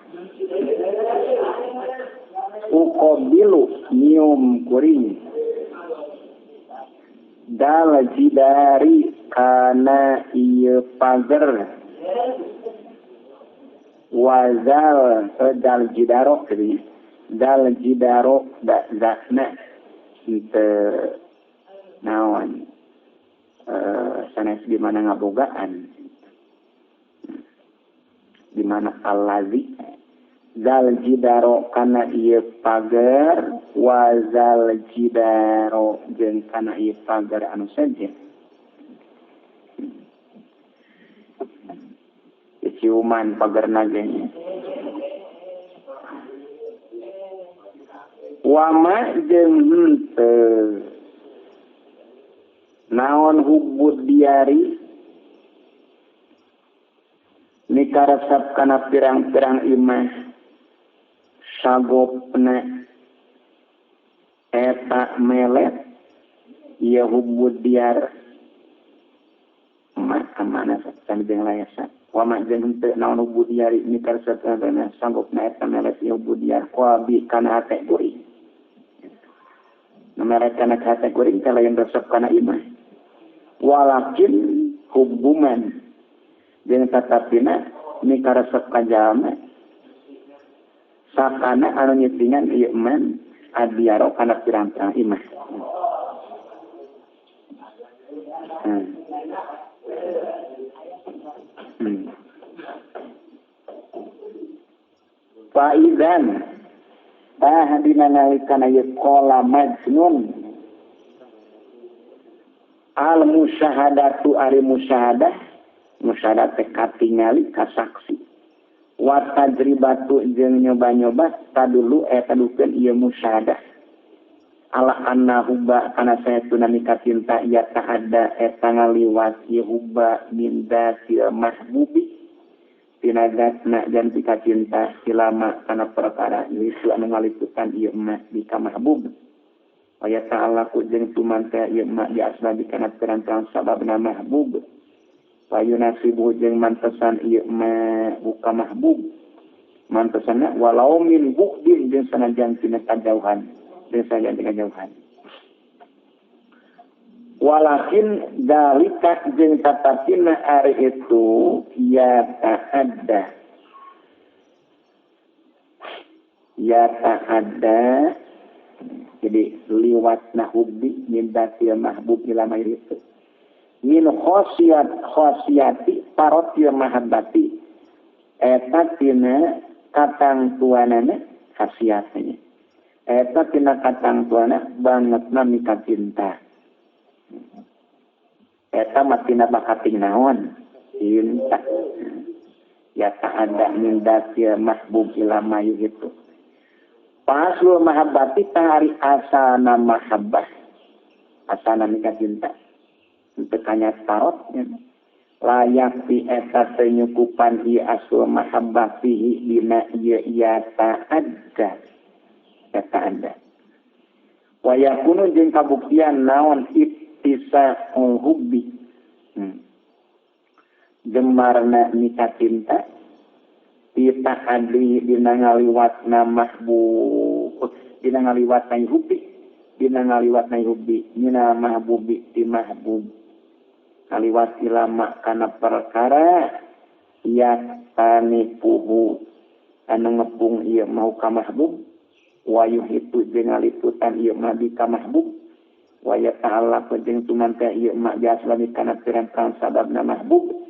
Speaker 1: Uqabilu nyium kuring dal jidari kana ieu pager wazal dal jidaro jadi dal jidaro da zakna teu naon sanes di mana ngabogaan di mana allazi zal jidaro kana ieu pagar wazal jidaro jeung kana ieu pagar anu saja ciuman pagarna ge wama jeung henteu naon hubbud diari mikaresep kana pirang-pirang imah sagopna eta melet ieu hubbud diar maka mana sami jeung layasa wa ma jeung henteu naon hubbud diari mikaresep kana sagopna eta melet ieu hubbud diar qabi kana hate kuring melet kana hate kuring teh lain resep kana imah walakin hubbuman jeung tatapina mikaresep ka jalma sakana anu nyitingan ieu man adiaro kana pirang-pirang imah. Faizan tah dina nalikana ieu qala majnun al musyahadatu ari musyahadah musyahadah teh katingali kasaksi wa tajribatu jeung nyoba-nyoba tadulu eta dukeun ieu musyahadah ala anna hubba kana saytuna mikatinta ya ta'adda eta ngaliwat ieu hubba min dzatil mahbubi tina zatna dan pikacinta silama kana perkara itu anu ngaliputan ieu mah bika mahbub wa ya ta'ala ku jeung tumanta ieu mah di asbabi kana pirang-pirang sababna mahbub wa yunasibu jeung mantesan ieu mah buka mahbub mantesanna walau min bu'din jeung sanajan tina kajauhan jeung sanajan tina kajauhan walakin dalika jeung tatapina ari itu ya ta'adda jadi liwat nahubbi min datil mahbub ila ma itu min khosiyati parotil mahabbati eta tina Katangtuanana khasiatnya. Eta tina katangtuana bangetna mika cinta. Eta mah tina bakating naon? Cinta. Ya ta'adda min datil mahbub ila ma yuhibbu. Paslul mahabbati tahari asana mahabbah. Asana mika cinta. Teu kanya tarot nya. Layak ti eta teu nyukupan ieu asul mahabbah fihi dina ieu ya ta'adda. Ya ta'adda. Wa yakunu jeung kabuktian naon ittisa'ul hubbi. Gemarna mika cinta ditahadi dina ngaliwatna mahbub dina ngaliwatna hubbi dina ngaliwatna hubbi mina mahbubi ti mahbub kaliwat ilama kana perkara yatanipuhu anu ngepung ieu mau ka mahbub wa yuhitu jeung ngaliputan ieu mah bi ka mahbub wa yata'allaqu jeung tumanteh ieu mah biaslami kana pirang-pirang sababna mahbub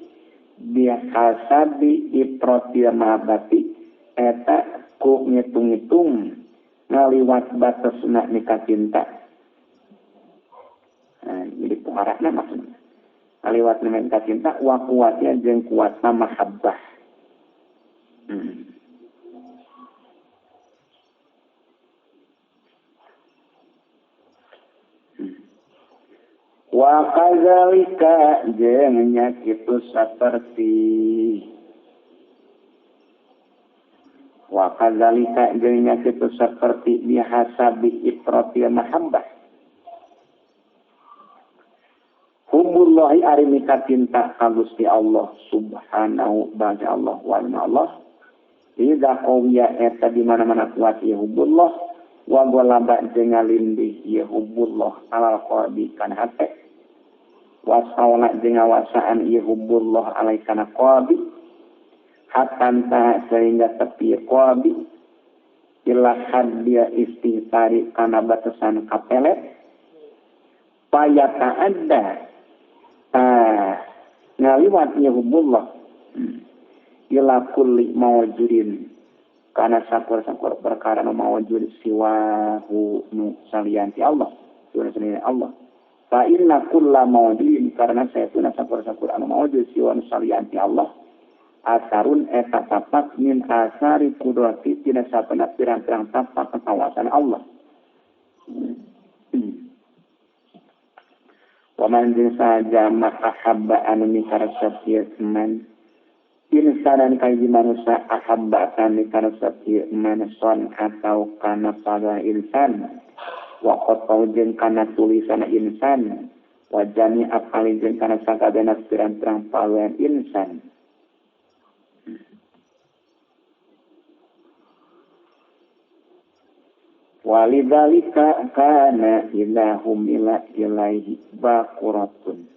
Speaker 1: bihasabi iprotil mahabbati eta ku ngitung-ngitung ngaliwat batasna mika cinta. Nah, jadi pengarahna maksudnya ngaliwat mika cinta wa kuatnya jeung kuatna mahabbah. Wa kadzalika jeung nya kitu saperti wa kadzalika jeung nya kitu saperti bihasabi ipratil mahabbah hubbullahi ari mika cinta ka Gusti Allah subhanahu wa ta'ala wa Allah idza qawiya eta di mana-mana kuat ya hubbullah wa ghalaba jeung ngalindih ya hubbullah alal qalbi kana hate wasawla jeung ngawasaan ieu hubbullah alaikana qalbi hatta sehingga tepi qalbi ila haddia istitari kana batasan kapelet paya ta'adda ngaliwat ieu hubbullah ila kulli mawjudin kana sakur-sakur perkara nu mawjud siwahu nu salianti Allah salian Allah. Fa inna kulla mawjudin karena saytuna sakur-sakur anu mawjud siwa nu salianti Allah asarun eta tapak min asari kudrati tina sapana pirang-pirang tapak kekawasan Allah. Wa man jeung saja makahabba anu mikaresep ieu man insanan kaji manusia ahabba anu mikaresep ieu man son atau kana pada insan wa qatau jeung kana tulisan insan wa jami akali jeung kana sakabehna pirang-pirang pawean insan. Walidzalika kana idza humila ilaihi baquratun.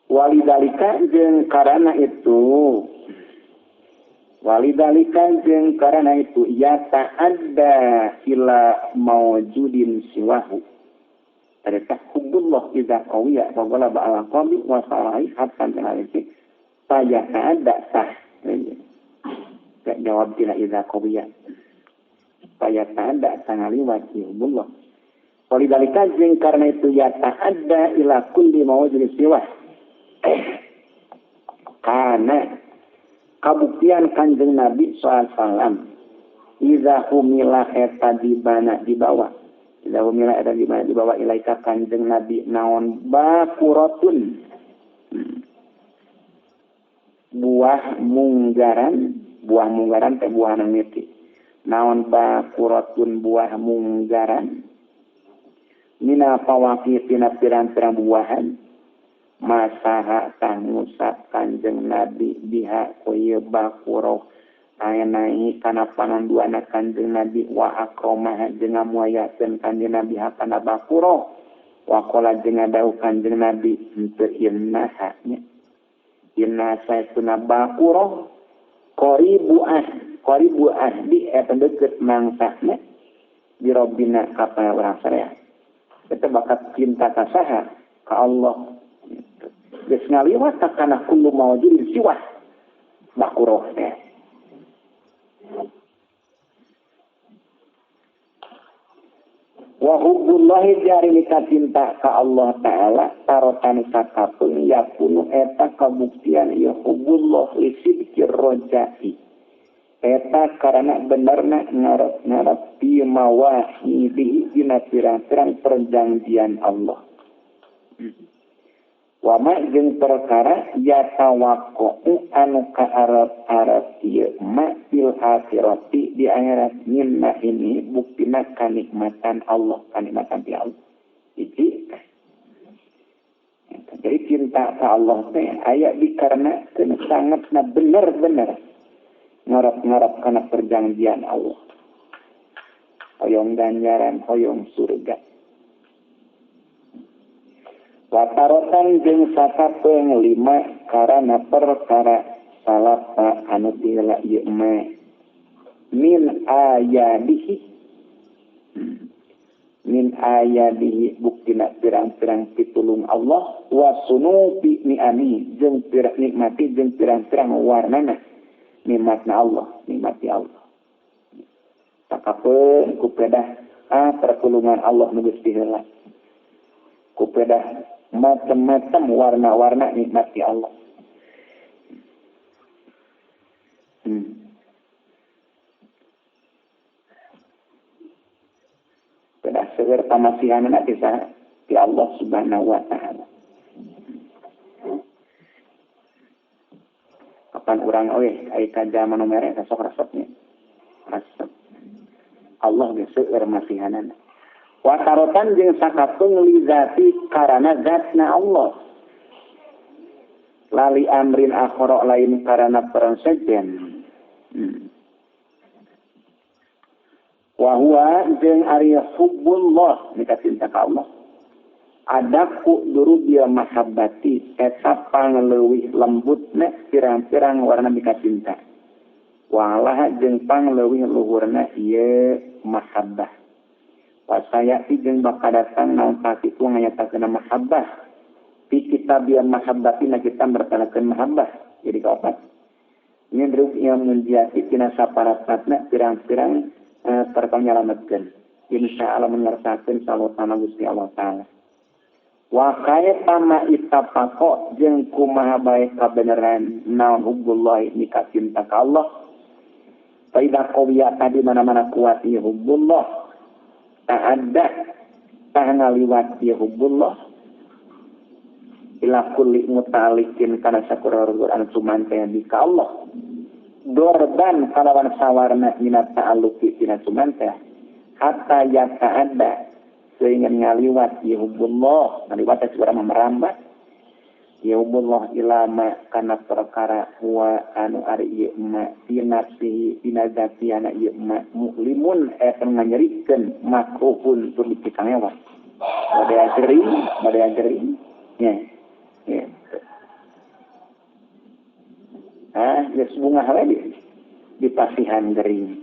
Speaker 1: Walidalika jeung karana itu walidalika jeung karana itu ya ta'adda ila mawjudin siwahu. Ternyata hubbullah idza qawiya wa ghalaba ala qalbi wa salahi hatta tanalisi fa ya ta'adda sah. Jawab tina idza qawiya fa ya ta'adda tangaliwat hubbullah. Walidalika jeung karana itu ya ta'adda ila kulli mawjudin siwah. Karena kabuktian Kanjeng Nabi SAW iza humila eta dibana dibawa iza humila eta dibana dibawa ilaika Kanjeng Nabi naon bakuratun buah munggaran teh buah mimiti naon bakuratun buah munggaran mina fawaqi tina pirang-pirang buahan masaha tah ngusap Kanjeng Nabi biha koye bakuro ayenai kana panonduana Kanjeng Nabi wa akromah jeung ngamuayakeun Kanjeng Nabi kana bakuro wa qala jeung ngadawuh Kanjeng Nabi henteu innaha nya Inna saestuna bakuroh qaribu ahdi eta deukeut mangsana birobina ka urang sadaya. Eta bakat cinta ka saha? Ka Allah. Geus ngaliwat kana kullu mawjudin siwah bakuroh teh. Wa hubbullahi jari mika cinta ka Allah Ta'ala tarotan sakapeung yakunu eta kabuktian ieu hubbullah li sidqir rojai eta karena benerna ngarep-ngarep bi mawahidihi dina pirang-pirang perjanjian Allah. Wa ma jeung perkara yatawaqqa'u anu kaarep-arep ieu ma fil akhirati di akhirat minna ini buktina kanikmatan Allah, kanikmatan ti Allah. Hiji. Jadi cinta ka Allah teh aya dikarenakeun sangatna bener-bener ngarep-ngarep kana perjanjian Allah. Hoyong ganjaran, hoyong surga. Watarotan jeung sakapeung lima karana perkara salapa anu tila ieu mah min ayadihi buktina pirang-pirang pitulung Allah wa sunubi ni'ami jeung pirang nikmati jeung pirang-pirang warnana nikmatna Allah, nikmati Allah. Sakapeung kupedah pertulungan Allah nu geus diheula. Kupedah macam-macam warna-warna nikmat di Allah. Pedah seueur pamasihanna ti saha? Ti Allah Subhanahu wa Ta'ala. Kapan urang euy aya ka jalma nu mere sok resepnya. Resep. Allah geus seueur masihanana. Watarotan jeung sakapeung li zati karana zatna Allah. Lali amrin akhara lain karana perang sejen. Wa huwa jeung ari hubbullah mika cinta ka Allah. Adaku durubil mahabbati eta pangleuwih lembutna pirang-pirang warna mika cinta. Wa jeung pangleuwih luhurna ieu mahabbah. Wasayati jeung bakal datang naon tasitu nganyatakeun mahabbah. Fi kitabil mahabbati na kita bertalakeun mahabbah. Jadi kaopat. Min ru'ya munjiati tina saparapatna pirang-pirang perkara nyalametkeun. Insyaallah mengersakeun salotana Gusti Allah Taala. Wa kaifa ma ittafaqo jeung kumaha bae kabeneran naon hubbullah mika cinta ka Allah. Fa idza qawiya tadi mana-mana kuat ieu hubbullah. Ta'adda tah ngaliwat ieu hubbullah ila kulli muta'alliqin kana sakurang anu sumanteh di ka Allah dorban kalawan sawarna minat ta'alluqi tina sumanteh hatta yata'adda sehingga ngaliwat ieu hubbullah ngaliwat teh urang merambah ieu hubbullah ilama kana perkara huwa anu ari ieu ma fi nafsihi dina zatiana ieu ma mulimun eta nganyerikeun makruhun tur dipikangewa bade jering nya gitu. Geus bungah we di pasihan gering.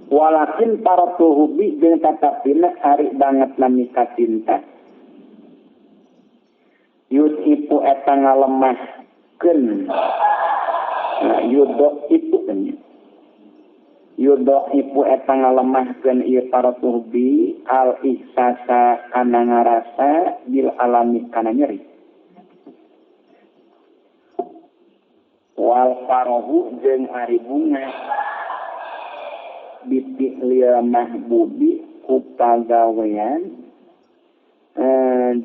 Speaker 1: Walakin para tuhubi jeung tatapina ari banget namika cinta. Yud ipu eta ngalemahkeun. Nah, yudho ipu kan. Yudho ipu eta ngalemahkeun ieu para tuhubi al ihsasa kana ngarasa bil alami kana nyeri. Wal farahu jeung ari bunga bifi'lil mahbubi ku pagawean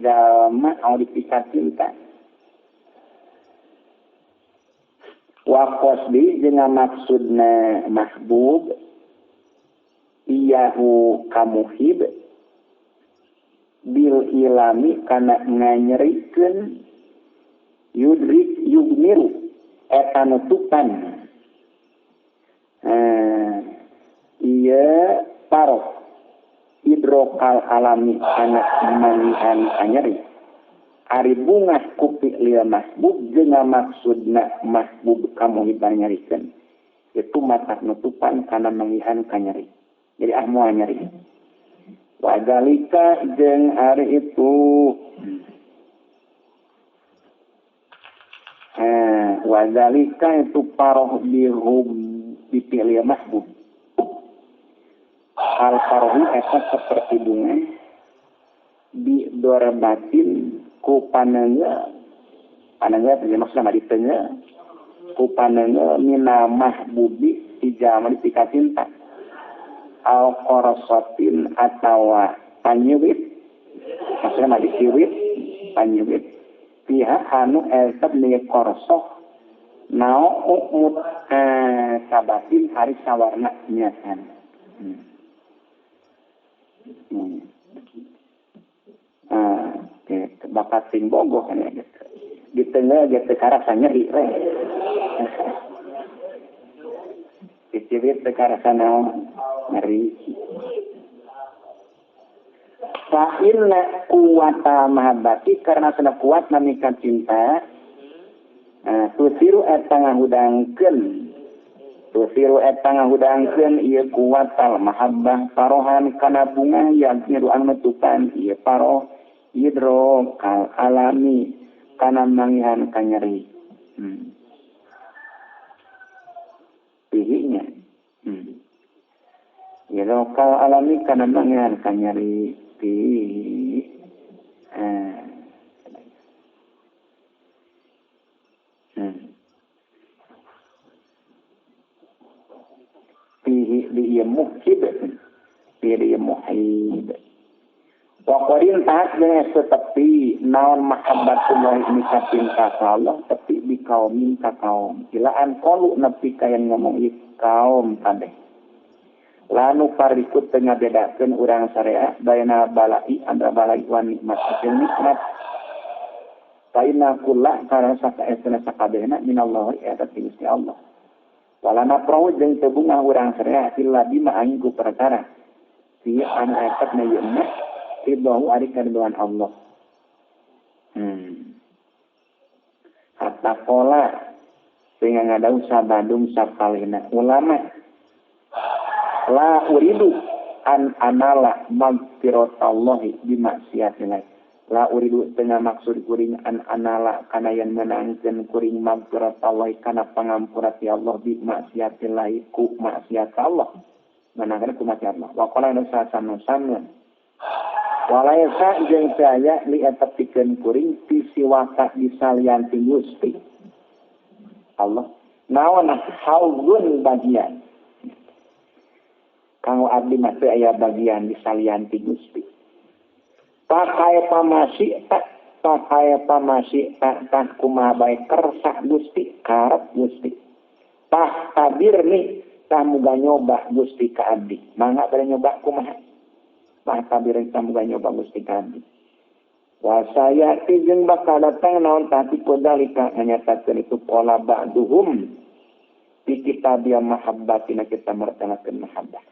Speaker 1: jalma anu dipika cinta wa qasdi jeung maksudna mahbub iyahu kamuhib bil ilami kana nganyerikeun yudrik yugmiru eta nutupan iya paroh idro idrokal alami kana manggihan kanyeri ari bungah ku fi'lil mahbub jeung maksudna mahbub kamuhiban nyerikeun itu mata nutupan kana manggihan kanyeri jadi ah moal nyeri wadalika jeung ari itu wadalika itu paroh bihum dipilih mahbub al parohi eta seperti bunga di dorbatin ku panengge panengge maksudna mah ditengge ku panengge mina mahbubi ijama dipika cinta al qarasatin atawa panyewit maksudna mah disiwit panyewit pihak anu esep ni korsoh nao umut sabatin hari sawarna nyasan. Bakat sing bogoh kan ya gitu. Di tengah gitu karasa nyeri we. Diciwit teu karasa naon nyeri. Fa inna quwwata mahabbati karena sana kuat namika cinta tusiru eta ngahudangkeun ieu kuwatal mahabbah parohan kana bunga yang anu nutupan ieu paroh idrokal alami kana manggihan kanyeri pihinya idrokal alami kana manggihan kanyeri pihi di ieu muhib pihi di ieu muhib wa qarin tahat jeung setepi naon mahabbatullah ini cinta ka Allah tepi bi kaumin ka kaum ilaan qalu nepi ka yang ngomong ieu kaum kabeh lanu parikut teu ngabedakeun urang syariah baina balai antara balai wa nikmat jeung nikmat Fa inna kulla kana sakaetna sakabehna minallahi eta ti Gusti Allah walana prau jeung teu bungah urang syariah illa bima angin ku perkara fi anu eta na ieu mah ridho ari karidhoan Allah hatta qala sehingga ngadau sabadum sapalihna ulama la uridu an anala magfiratallahi bimaksiatillah la uridu tengah maksud kuring an anala kana yen menangkeun kuring magfiratallahi kana pangampura ti Allah bimaksiatillah ku maksiat Allah menangkeun ku maksiat Allah wa qala sanu-sanu walaisa jeung saya li eta pikeun kuring ti siwaka disalian ti Gusti Allah naon hauzun bagian kanggo abdi mah teu aya bagian di salian ti Gusti. Pakai pamasi tak pakai pamasi tak tah kumaha bae kersa Gusti karep Gusti. Tah tabirni tah muga nyoba Gusti ka abdi. Mangga bade nyoba kumaha? Tah tabirni tah muga nyoba Gusti ka abdi. Wa sayati jeung bakal datang naon tah ti podalika nganyatakeun itu pola ba'duhum di kitab yang mahabbatina kita mertanakeun mahabbah.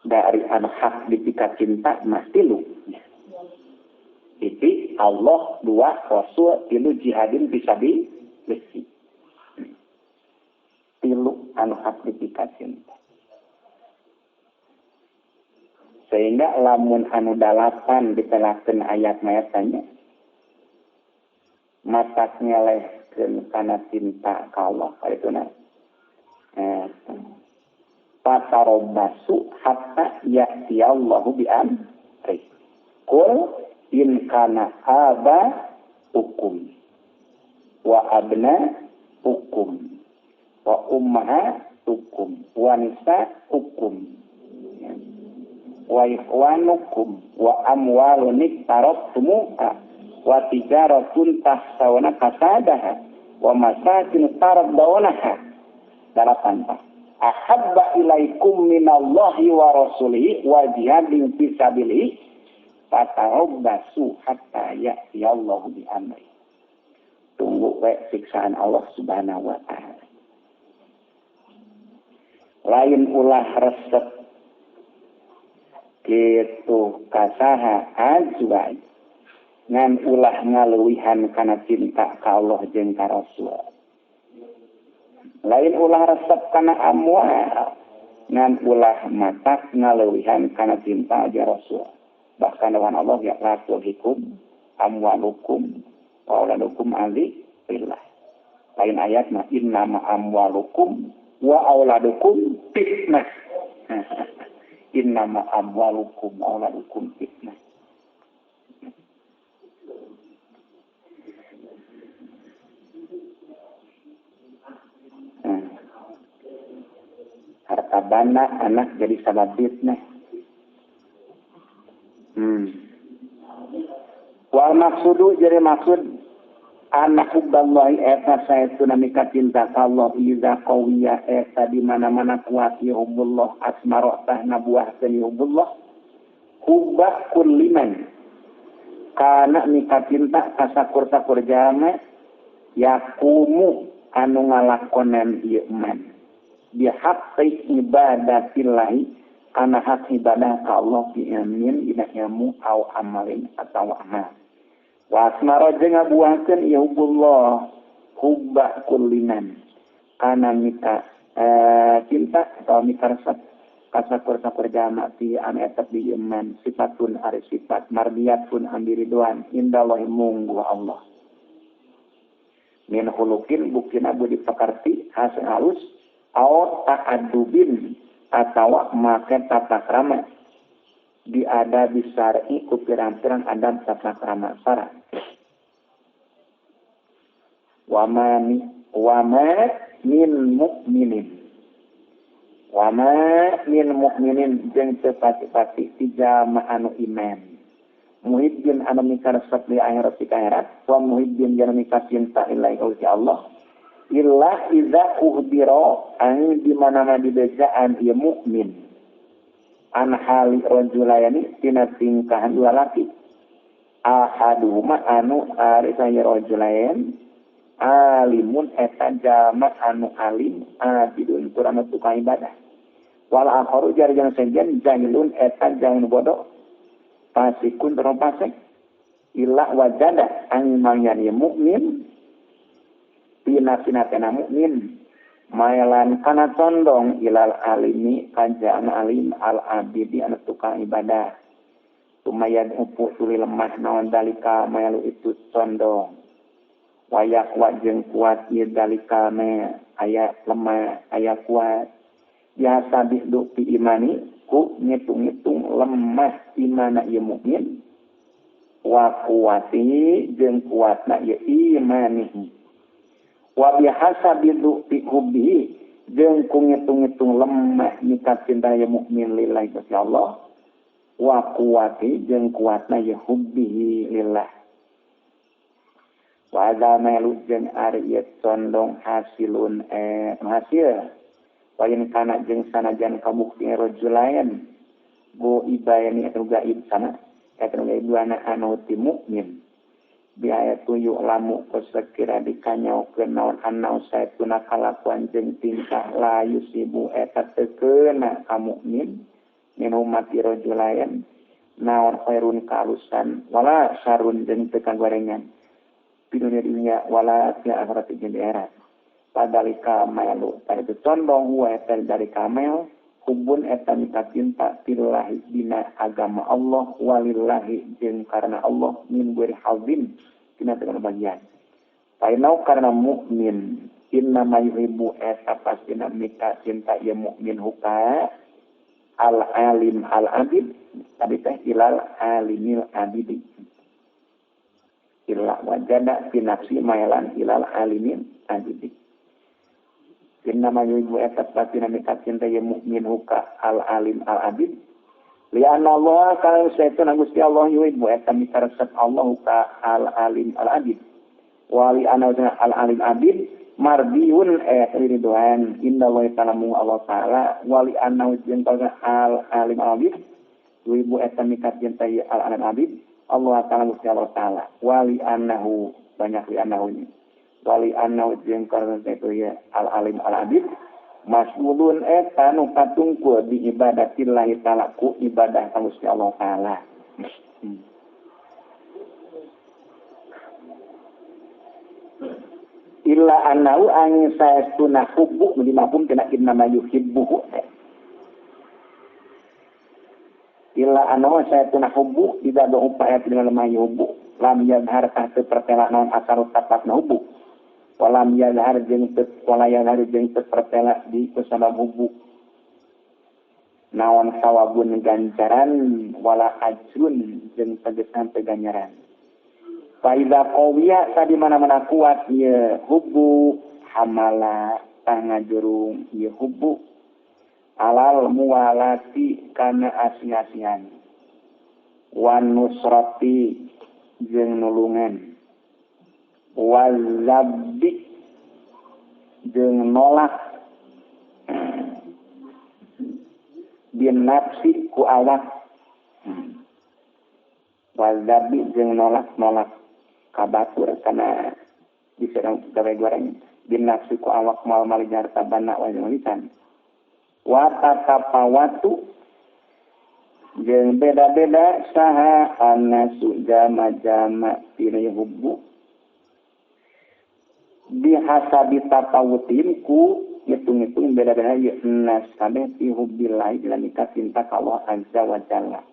Speaker 1: Dari anu hak dipika cinta mah tilu. Itu Allah dua Rasul tilu jihadin fisabilillah. Tilu anu hak dipika cinta. Sehingga lamun anu dalapan ditelakeun ayat mayatanya matak ngelehkeun kana cinta ka Allah kaituna. Fatarabbasu hatta ya'tiyallahu bi amri. Qul in kana aba hukum wa abna hukum wa ummaha hukum wa nisa hukum wa ikhwanukum wa amwalun iqtarabtumuha wa tijaratun tahsawna kasadaha wa masakin tardawnaha. Dalapan tah ahabba ilaikum minallahi wa rasulihi wa jihadin fi sabilihi fatarabbasu hatta ya'tiyallahu bi amri. Tunggu we siksaan Allah Subhanahu wa ta'ala. Lain ulah resep kitu kasaha azwaj ngan ulah ngaluwihan kana cinta ka Allah jeung ka Rasul. Lain ulah resep kana amwal ngan ulah matak ngaluwihan kana cinta jeung Rasul. Bahkan dengan Allah ya la tulhikum amwalukum wa auladukum an dzikrillah. Lain ayat mah innama amwalukum wa auladukum fitnah. Innama amwalukum wa auladukum fitnah. Harta banda anak jadi sabab fitnah. Wal maksudu jadi maksud anak hubballahi eta saestuna mika cinta ka Allah iza qawiya eta di mana-mana kuat ya hubbullah asmara tahna buahkeun hubbullah hubba kulliman kana mika cinta ka sakur-sakur jalma yakumu anu ngalakonan ieu man bihaqqi ibadatillahi kana hak ibadah ka Allah bi ilmin dina ilmu au amalin atawa amal. Wa asmara jeung ngabuahkeun ya hubbullah hubba kulliman kana mika cinta atau mika resep kasakur-sakur jalma ti anu eta di iman sifatun ari sifat mardiyatun ambiriduan indallahi munggu Allah min khuluqin buktina budi pakarti hasil halus au ta'addubin atawa make tata krama diada bisari ku pirang-pirang adab tata krama sara wama min mukminin wama min mukminin jeung teu pati-pati ti jalma anu iman muhibbin anu mikaresep li akhirat ti akhirat wa muhibbin jeung mika cinta lillahi ka Allah illa iza uhdira an di mana-mana dibejaan ieu mukmin an hali rajulayani tina tingkahan dua laki ahaduhuma anu ari saya rajulain alimun eta jalma anu alim abidun tur anu tukang ibadah wal akharu jari sejen jahilun eta jalma bodoh fasikun tur fasik illa wajada an mangyani mukmin pina-pina mukmin maelan kana condong ilal alimi kanjana alim al abidi anu tukang ibadah lumayan upu tuli lemah naon dalika maelu itu condong wayak wajeng kuat ieu dalika me aya lemah aya kuat biasa bidu pi imani ku ngitung-ngitung lemah imana ieu mukmin wa kuwati jeung kuatna ieu imanihi wa bihasabi du'fi hubbihi jeung ku ngitung-ngitung lemah nikah cinta ya mukmin lillahi ka Allah wa quwati jeung kuatna ya hubbihi lillah wa hadza melu jeung ari ieu condong hasilun hasil wa in kana jeung sanajan kabukti rajulain go ibayani atau gaib sana eta gaib duana anu ti mukmin biaya tuyu lamu kusekira dikanyaukeun naon anau saetuna kalakuan jeung tingkah la yusibu eta teu keuna ka mukmin min ummati rajulain naon khairun kalusan wala syarrun jeung teu kagorengan di dunia dunia wala fi akhirat jeung di akhirat padalika malu itu condong huwa eta dari kamel hubun eta mika cinta fillahi dina agama Allah walillahi jeung karena Allah min ghairi hazin tina teu bagian painau karena mukmin inna mayuhibbu eta pastina mika cinta ieu mukmin huka al alim al abid tadi teh ilal alimil abidi illa wajada fi nafsi mailan ilal alimil abidi Innama yuhibbu eta pastina mika cinta ye mukmin huka al alim al abid li'anna Allah kana sayyiduna Gusti Allah yuhibbu eta mika resep Allah huka al alim al abid wa li'anna al alim abid mardiyun eta ridwan innallahi ta'ala mu Allah ta'ala wa li'anna jeung al alim al abid yuhibbu eta mika cinta ye al alim abid Allah ta'ala Gusti Allah ta'ala wa li'annahu banyak li'annahu ini Wali anau jeung karena itu ya al alim al adil mas'ulun eta nu katungkul di ibadatillahi ta'ala ku ibadah ka Gusti Allah taala. Illa anau angin saestuna hubbu di mafhum tina innama yuhibbuhu. Illa anau saestuna hubbu tidak do upaya tina lemah yuhibbu lam yadhar tah teu pertela naon asar tapatna hubbu. Walam yadhar jeung teu wala yadhar jeung teu pertela di kusabab hubbu naon sawabun ganjaran wala ajrun jeung tegesan teu ganjaran. Fa iza qawiya tadi mana-mana kuat ieu hubbu hamala tah ngajurung ieu hubbu alal muwalati kana asing-asingan wan nusrati jeung nulungan wazabbi jeung nolak bin nafsi ku awak wazabbi jeung nolak-nolak kabatur kana bisa gawe goreng bin nafsi ku awak mal mali harta bana wa lisan wa tatapawatu jeung beda-beda saha anasu jama-jama tina hubbu bihasabi tatawutin ku ngitung-ngitung beda-beda ieu nas kabeh fi hubbillahi dina mika cinta ka Allah azza wa jalla.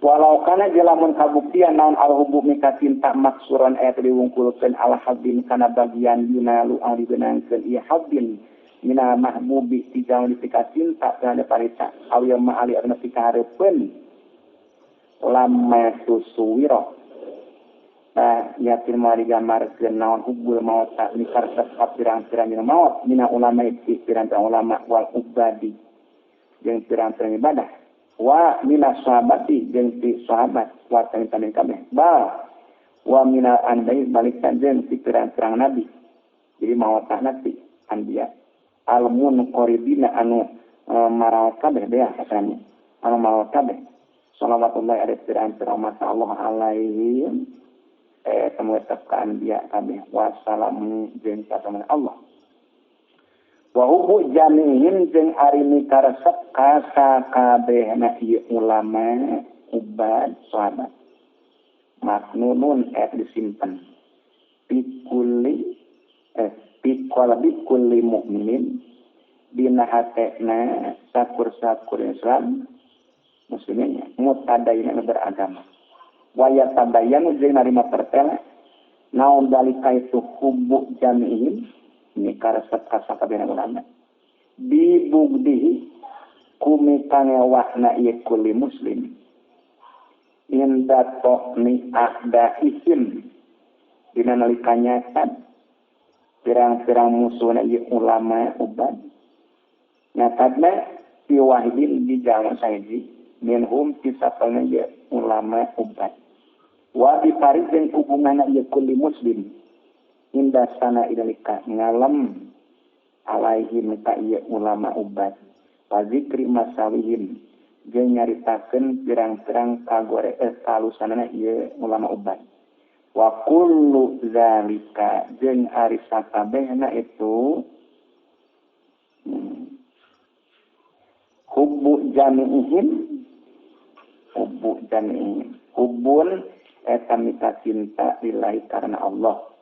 Speaker 1: Walau kana jelamun kabuktian naon al-hubbu mika cinta maksuran ayat diwungkulkeun ala habbin kana bagian yunalu anu dibenangkeun ieu habbin mina mahbubi ti jalma dipika cinta terhadap parita aw ma ali anu pikahareupeun lamma tusuwira tah yakin moal digambarkeun naon hubbul maut ta mikaresep ka pirang-pirang dina maut mina ulama ti pirang-pirang ulama wal ubadi jeung pirang-pirang ibadah wa minas sahabati jeung ti sahabat wa tabi'in kabeh ba wa minal anbiya balikan jeung ti pirang-pirang nabi. Jadi mawatahna ti anbiya al munqaribina anu marawat kabeh bea kasarnya anu marawat kabeh salawatullahi alaihi pirang-pirang masa Allah alaihim temu tetep ka anbiya kabeh wassalamu jeung kasamaran Allah wa hubbu jami'in jeung ari mikaresep ka sakabehna ieu ulama ubad sahabat maknunun et disimpen pikuli piqalbi kulli mukminin dina hatena sakur-sakur Islam muslimin mutadayyin beragama wa yatabayyanu jeung narima pertela naon dalika itu hubbu jami'in mikaresep ka sakabehna ulama bibugdihi kumikangewahna ieu kulli muslim inda to'ni ahdaihim dina nalika nyata pirang-pirang musuhna ieu ulama ubad nyatadna fi wahidin di jalma sahiji minhum ti sapalna ieu ulama ubad wa bi farid jeung hubunganna ieu kulli muslim inda sana idalika ngalem alaihim ka ieu ulama ubad wa zikri masawihim jeung nyaritakeun pirang-pirang kagore kalusanana ieu ulama ubad wa kullu zalika jeung ari sakabehna itu hubbu jami'ihim hubbun eta mika cinta lillahi karena Allah.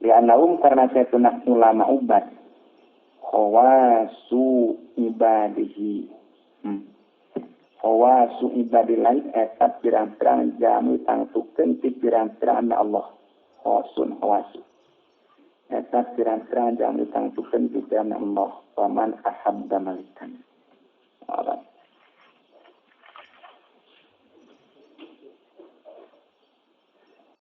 Speaker 1: Li'annahum karena saytuna ulama ubad khawasu ibadihi khawasu ibadillahi eta pirang-pirang jamu tangtukeun ti pirang-pirang Allah khawasun khawasu eta pirang-pirang jamu tangtukeun ti pirang Allah paman ahabba malikan.